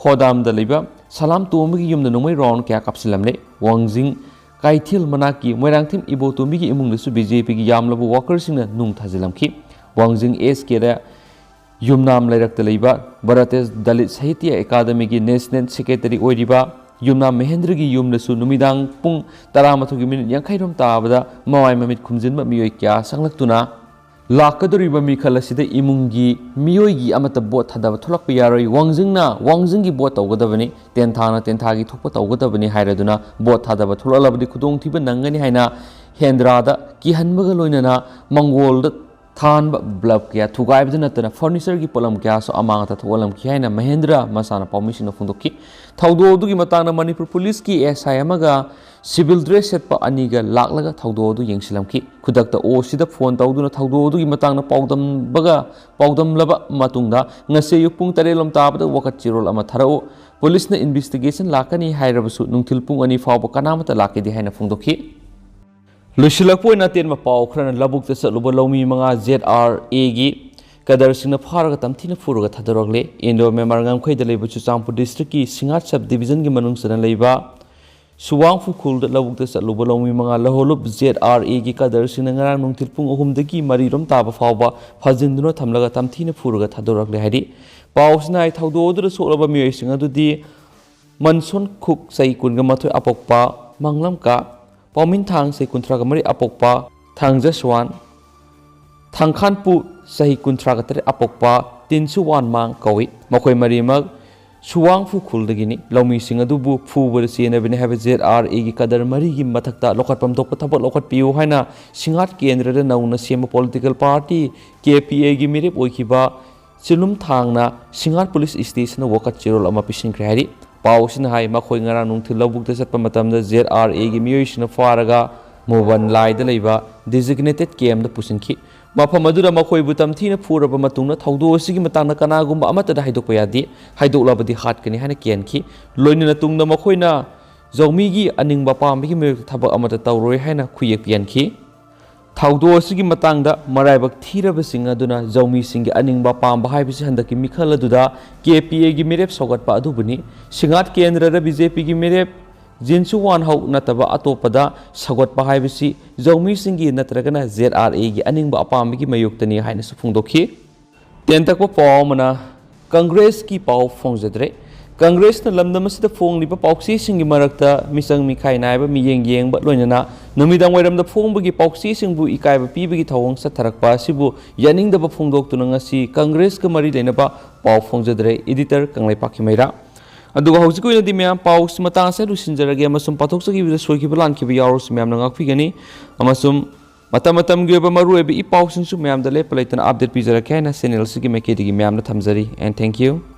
ꯍꯣꯗꯥꯝꯗ ꯂꯩꯕ ꯁꯂꯥꯝ ꯇꯣꯝꯕꯒꯤ ꯌꯨꯝꯗ ꯅꯣꯡꯃꯩ round ꯀꯌꯥ ꯀꯥꯞꯁꯤꯜꯂꯝꯂꯦ꯫ ꯋꯥꯡꯖꯤꯡ ꯀꯩꯊꯦꯜ ꯃꯅꯥꯛꯀꯤ ꯃꯣꯏꯔꯥꯡꯊꯦꯝ ꯏꯕꯣꯇꯣꯝꯕꯤꯒꯤ ꯏꯃꯨꯡꯗꯁꯨ B J P ꯒꯤ ꯌꯥꯝꯂꯕ worker ꯁꯤꯡꯅ ꯅꯨꯡ ꯊꯥꯖꯤꯜꯂꯝꯈꯤ꯫ ꯋꯥꯡꯖꯤꯡ S K ꯗ ꯌꯨꯝꯅꯥꯝ ꯂꯩꯔꯛꯇ ꯂꯩꯕ ꯚꯥꯔꯇꯤꯌ ꯗꯂꯤꯠ ꯁꯥꯍꯤꯇ꯭ꯌ ꯑꯦꯀꯥꯗꯃꯤꯒꯤ national secretary ꯑꯣꯏꯔꯤꯕ ꯌꯨꯝꯅꯥꯝ ꯃꯍꯦꯟꯗ꯭ꯔꯒꯤ ꯌꯨꯝꯗꯁꯨ ꯅꯨꯃꯤꯗꯥꯡ ꯄꯨꯡ ꯇꯔꯥꯃꯥꯊꯣꯏꯒꯤ minute ꯌꯥꯡꯈꯩ ꯔꯣꯝ ꯇꯥꯕꯗ ꯃꯃꯥꯏ ꯃꯃꯤꯠ ꯈꯨꯝꯖꯤꯟꯕ ꯃꯤꯑꯣꯏ ꯀꯌꯥ ꯆꯪꯂꯛꯇꯨꯅ, ꯂꯥꯛꯀꯗꯧꯔꯤꯕ ꯃꯤꯈꯜ ꯑꯁꯤꯗ ꯏꯃꯨꯡꯒꯤ ꯃꯤꯑꯣꯏꯒꯤ ꯑꯃꯠꯇ vote ꯊꯥꯗꯕ ꯊꯣꯛꯂꯛꯄ ꯌꯥꯔꯣꯏ, ꯋꯥꯡꯖꯤꯡꯅ ꯋꯥꯡꯖꯤꯡꯒꯤ vote ꯇꯧꯒꯗꯕꯅꯤ, ꯇꯦꯟꯊꯥꯅ ꯇꯦꯟꯊꯥꯒꯤ ꯊꯣꯛꯄ ꯇꯧꯒꯗꯕꯅꯤ ꯍꯥꯏꯔꯗꯨꯅ vote ꯊꯥꯗꯕ ꯊꯣꯛꯂꯛꯂꯕꯗꯤ ꯈꯨꯗꯣꯡꯊꯤꯕ ꯅꯪꯒꯅꯤ ꯍꯥꯏꯅ ꯍꯦꯟꯗ꯭ꯔꯥꯗ ꯀꯤꯍꯟꯕꯒ ꯂꯣꯏꯅꯅ ꯃꯪꯒꯣꯜꯗ ꯊꯥꯟꯕ bulb ꯀꯌꯥ ꯊꯨꯒꯥꯏꯕꯗ ꯅꯠꯇꯅ furniture ꯒꯤ ꯄꯣꯠꯂꯝ ꯀꯌꯥꯁꯨ ꯑꯃꯥꯡ ꯑꯇꯥ ꯊꯣꯛꯍꯜꯂꯝꯈꯤ ꯍꯥꯏꯅ ꯃꯍꯦꯟꯗ꯭ꯔ ꯃꯁꯥꯅ ꯄꯥꯎꯃꯤꯁꯤꯡꯅ ꯐꯣꯡꯗꯣꯛꯈꯤ꯫ ꯊꯧꯗꯣꯛ ꯑꯗꯨꯒꯤ ꯃꯇꯥꯡꯗ ꯃꯅꯤꯄꯨꯔ ꯄꯨꯂꯤꯁꯀꯤ S I ꯑꯃꯒ civil dress ꯁꯦꯠꯄ ꯑꯅꯤꯒ ꯂꯥꯛꯂꯒ ꯊꯧꯗꯣꯛ ꯑꯗꯨ ꯌꯦꯡꯁꯤꯜꯂꯝꯈꯤ꯫ ꯈꯨꯗꯛꯇ O C ꯗ phone ꯇꯧꯗꯨꯅ ꯊꯧꯗꯣꯛ ꯑꯗꯨꯒꯤ ꯃꯇꯥꯡꯗ ꯄꯥꯎꯗꯝꯕꯒ, ꯄꯥꯎꯗꯝꯂꯕ ꯃꯇꯨꯡꯗ ꯉꯁꯤ ꯑꯌꯨꯛ ꯄꯨꯡ ꯇꯔꯦꯠ ꯂꯣꯝ ꯇꯥꯕꯗ ꯋꯥꯀꯠ ꯆꯦꯔꯣꯜ ꯑꯃ ꯊꯥꯔꯛꯎ, ꯄꯨꯂꯤꯁꯅ investigation ꯂꯥꯛꯀꯅꯤ ꯍꯥꯏꯔꯕꯁꯨ ꯅꯨꯡꯊꯤꯜ ꯄꯨꯡ ꯑꯅꯤ ꯐꯥꯎꯕ ꯀꯅꯥꯃꯠꯇ ꯂꯥꯛꯈꯤꯗꯦ ꯍꯥꯏꯅ ꯐꯣꯡꯗꯣꯛꯈꯤ꯫ ꯂꯣꯏꯁꯤꯜꯂꯛꯄ ꯑꯣꯏꯅ ꯑꯇꯦꯟꯕ ꯄꯥꯎ ꯈꯔꯅ, ꯂꯧꯕꯨꯛꯇ ꯆꯠꯂꯨꯕ ꯂꯧꯃꯤ ꯃꯉꯥ Z R A ꯒꯤ ꯀꯗꯔꯁꯤꯡꯅ ꯐꯥꯔꯒ ꯇꯝꯊꯤꯅ ꯐꯨꯔꯒ ꯊꯥꯗꯣꯔꯛꯂꯦ꯫ Indo Myanmar ꯉꯝꯈꯩꯗ ꯂꯩꯕ ꯆꯨꯔꯆꯥꯟꯄꯨꯔ district ꯀꯤ ꯁꯤꯡꯍꯥꯠ sub division ꯒꯤ ꯃꯅꯨꯡ ꯆꯟꯅ ꯂꯩꯕ ꯁꯨꯋꯥꯡꯐꯨ ꯈꯨꯜꯗ ꯂꯧꯕꯨꯛꯇ ꯆꯠꯂꯨꯕ ꯂꯧꯃꯤ ꯃꯉꯥ ꯂꯧꯍꯣꯂꯨꯞ Z R A ꯒꯤ ꯀꯗꯔꯁꯤꯡꯅ ꯉꯔꯥꯡ ꯅꯨꯡꯊꯤꯜ ꯄꯨꯡ ꯑꯍꯨꯝꯗꯒꯤ ꯃꯔꯤ ꯔꯣꯝ ꯇꯥꯕ ꯐꯥꯎꯕ ꯐꯥꯖꯤꯟꯗꯨꯅ ꯊꯝꯂꯒ ꯇꯝꯊꯤꯅ ꯐꯨꯔꯒ ꯊꯥꯗꯣꯔꯛꯂꯦ ꯍꯥꯏꯔꯤ꯫ ꯄꯥꯎꯁꯤꯅ ꯍꯥꯏ, ꯊꯧꯗꯣꯛ ꯑꯗꯨꯗ ꯁꯣꯛꯂꯕ ꯃꯤꯑꯣꯏꯁꯤꯡ ꯑꯗꯨꯗꯤ ꯃꯟꯁꯣꯟ ꯈꯨꯛ, ꯆꯍꯤ ꯀꯨꯟꯒ ꯃꯥꯊꯣꯏ ꯑꯄꯣꯛꯄ ꯃꯪꯂꯝꯀꯥ, ꯄꯥꯎꯃꯤꯟꯊꯥꯡ, ꯆꯍꯤ ꯀꯨꯟꯊ꯭ꯔꯥꯒ ꯃꯔꯤ ꯑꯄꯣꯛꯄ ꯊꯥꯡꯖꯁꯋꯥꯟ, ꯊꯥꯡꯈꯥꯟꯄꯨ, ꯆꯍꯤ ꯀꯨꯟꯊ꯭ꯔꯥꯒ ꯇꯔꯦꯠ ꯑꯄꯣꯛꯄ ꯇꯤꯟꯁꯨꯋꯥꯟꯃꯥꯡ ꯀꯧꯏ꯫ ꯃꯈꯣꯏ ꯃꯔꯤꯃꯛ ꯁꯨꯋꯥꯡꯐꯨ ꯈꯨꯜꯗꯒꯤꯅꯤ꯫ ꯂꯧꯃꯤꯁꯤꯡ ꯑꯗꯨꯕꯨ ꯐꯨꯕꯗ ꯆꯦꯟꯅꯕꯅꯤ ꯍꯥꯏꯕ Z R A ꯒꯤ ꯀꯗꯔ ꯃꯔꯤꯒꯤ ꯃꯊꯛꯇ ꯂꯧꯈꯠꯐꯝ ꯊꯣꯛꯄ ꯊꯕꯛ ꯂꯧꯈꯠꯄꯤꯌꯨ ꯍꯥꯏꯅ ꯁꯤꯡꯍꯥꯠ ꯀꯦꯟꯗ꯭ꯔꯗ ꯅꯧꯅ ꯁꯦꯝꯕ political party K P A ꯒꯤ ꯃꯤꯔꯦꯞ ꯑꯣꯏꯈꯤꯕ ꯆꯤꯂꯨꯝꯊꯥꯡꯅ ꯁꯤꯡꯍꯥꯠ police station ꯗ ꯋꯥꯀꯠ ꯆꯦꯔꯣꯜ ꯑꯃ ꯄꯤꯁꯤꯟꯈ꯭ꯔꯦ ꯍꯥꯏꯔꯤ꯫ ꯄꯥꯎ ꯑꯁꯤꯅ ꯍꯥꯏ, ꯃꯈꯣꯏ ꯉꯔꯥꯡ ꯅꯨꯡꯊꯤꯜ ꯂꯧꯕꯨꯛꯇ ꯆꯠꯄ ꯃꯇꯝꯗ Z R A ꯒꯤ ꯃꯤꯑꯣꯏꯁꯤꯡꯅ ꯐꯥꯔꯒ ꯃꯨꯕꯟ ꯂꯥꯏꯗ ꯂꯩꯕ designated camp ꯇ ꯄꯨꯁꯤꯟꯈꯤ꯫ ꯃꯐꯝ ꯑꯗꯨꯗ ꯃꯈꯣꯏꯕꯨ ꯇꯝꯊꯤꯅ ꯐꯨꯔꯕ ꯃꯇꯨꯡꯗ ꯊꯧꯗꯣꯛ ꯑꯁꯤꯒꯤ ꯃꯇꯥꯡꯗ ꯀꯅꯥꯒꯨꯝꯕ ꯑꯃꯠꯇꯗ ꯍꯥꯏꯗꯣꯛꯄ ꯌꯥꯗꯦ, ꯍꯥꯏꯗꯣꯛꯂꯕꯗꯤ ꯍꯥꯠꯀꯅꯤ ꯍꯥꯏꯅ ꯀꯤꯍꯟꯈꯤ꯫ ꯂꯣꯏꯅꯅ ꯇꯨꯡꯗ ꯃꯈꯣꯏꯅ ꯖꯧꯃꯤꯒꯤ ꯑꯅꯤꯡꯕ ꯑꯄꯥꯝꯕꯒꯤ ꯃꯥꯌꯣꯛꯇ ꯊꯕꯛ ꯑꯃꯠꯇ ꯇꯧꯔꯣꯏ ꯍꯥꯏꯅ ꯈꯨꯌꯦꯛ ꯄꯤꯍꯟꯈꯤ꯫ ꯊꯧꯗꯣꯛ ꯑꯁꯤꯒꯤ ꯃꯇꯥꯡꯗ ꯃꯔꯥꯏꯕꯛ ꯊꯤꯔꯕꯁꯤꯡ ꯑꯗꯨꯅ ꯖꯧꯃꯤꯁꯤꯡꯒꯤ ꯑꯅꯤꯡꯕ ꯑꯄꯥꯝꯕ ꯍꯥꯏꯕꯁꯤ ꯍꯟꯗꯛꯀꯤ ꯃꯤꯈꯜ ꯑꯗꯨꯗ K P A ꯒꯤ ꯃꯤꯔꯦꯞ ꯁꯧꯒꯠꯄ ꯑꯗꯨꯕꯨꯅꯤ꯫ ꯁꯤꯡꯍꯥꯠ ꯀꯦꯟꯗ꯭ꯔꯗ B J P ꯒꯤ ꯃꯤꯔꯦꯞ ꯖꯤꯟꯁꯨ ꯋꯥꯟꯍꯧ ꯅꯠꯇꯕ ꯑꯇꯣꯞꯄꯗ ꯁꯧꯒꯠꯄ ꯍꯥꯏꯕꯁꯤ ꯖꯧꯃꯤꯁꯤꯡꯒꯤ ꯅꯠꯇ꯭ꯔꯒꯅ Z R A ꯒꯤ ꯑꯅꯤꯡꯕ ꯑꯄꯥꯝꯕꯒꯤ ꯃꯥꯌꯣꯛꯇꯅꯤ ꯍꯥꯏꯅꯁꯨ ꯐꯣꯡꯗꯣꯛꯈꯤ꯫ ꯇꯦꯟꯇꯛꯄ ꯄꯥꯎ ꯑꯃꯅ, ꯀꯪꯒ꯭ꯔꯦꯁꯀꯤ ꯄꯥꯎ ꯐꯣꯡꯖꯗ꯭ꯔꯦ꯫ ꯀꯪꯒ꯭ꯔꯦꯁꯅ ꯂꯝꯗꯝ ꯑꯁꯤꯗ ꯐꯣꯡꯂꯤꯕ ꯄꯥꯎꯆꯦꯁꯤꯡꯒꯤ ꯃꯔꯛꯇ ꯃꯤꯆꯪ ꯃꯤꯈꯥꯏ ꯅꯥꯏꯕ ꯃꯤꯠꯌꯦꯡ ꯌꯦꯡꯕ, ꯂꯣꯏꯅꯅ ꯅꯨꯃꯤꯗꯥꯡ ꯋꯥꯏꯔꯝꯗ ꯐꯣꯡꯕꯒꯤ ꯄꯥꯎꯆꯦꯁꯤꯡꯕꯨ ꯏꯀꯥꯏꯕ ꯄꯤꯕꯒꯤ ꯊꯧꯑꯣꯡ ꯆꯠꯊꯔꯛꯄ ꯑꯁꯤꯕꯨ ꯌꯥꯅꯤꯡꯗꯕ ꯐꯣꯡꯗꯣꯛꯇꯨꯅ ꯉꯁꯤ ꯀꯪꯒ꯭ꯔꯦꯁꯀ ꯃꯔꯤ ꯂꯩꯅꯕ ꯄꯥꯎ ꯐꯣꯡꯖꯗ꯭ꯔꯦ꯫ Editor ꯀꯪꯂꯩꯄꯥꯛꯀꯤ ꯃꯩꯔꯥ꯫ ꯑꯗꯨꯒ ꯍꯧꯖꯤꯛꯀꯤ ꯑꯣꯏꯅꯗꯤ ꯃꯌꯥꯝ, ꯄꯥꯎꯁꯤ ꯃꯇꯥꯡ ꯑꯁꯤꯗ ꯂꯣꯏꯁꯤꯟꯖꯔꯒꯦ, ꯑꯃꯁꯨꯡ ꯄꯥꯊꯣꯛꯆꯈꯤꯕꯗ ꯁꯣꯏꯈꯤꯕ ꯂꯥꯟꯈꯤꯕ ꯌꯥꯎꯔꯁꯨ ꯃꯌꯥꯝꯅ ꯉꯥꯛꯄꯤꯒꯅꯤ, ꯑꯃꯁꯨꯡ ꯃꯇꯝ ꯃꯇꯝꯒꯤ ꯑꯣꯏꯕ ꯃꯔꯨꯑꯣꯏꯕ ꯏ ꯄꯥꯎꯁꯤꯡꯁꯨ ꯃꯌꯥꯝꯗ ꯂꯦꯞꯄ ꯂꯩꯇꯅ update ꯄꯤꯖꯔꯛꯀꯦ ꯍꯥꯏꯅ channel ꯑꯁꯤꯒꯤ ꯃꯥꯏꯀꯩꯗꯒꯤ ꯃꯌꯥꯝꯗ ꯊꯝꯖꯔꯤ꯫ And thank you꯫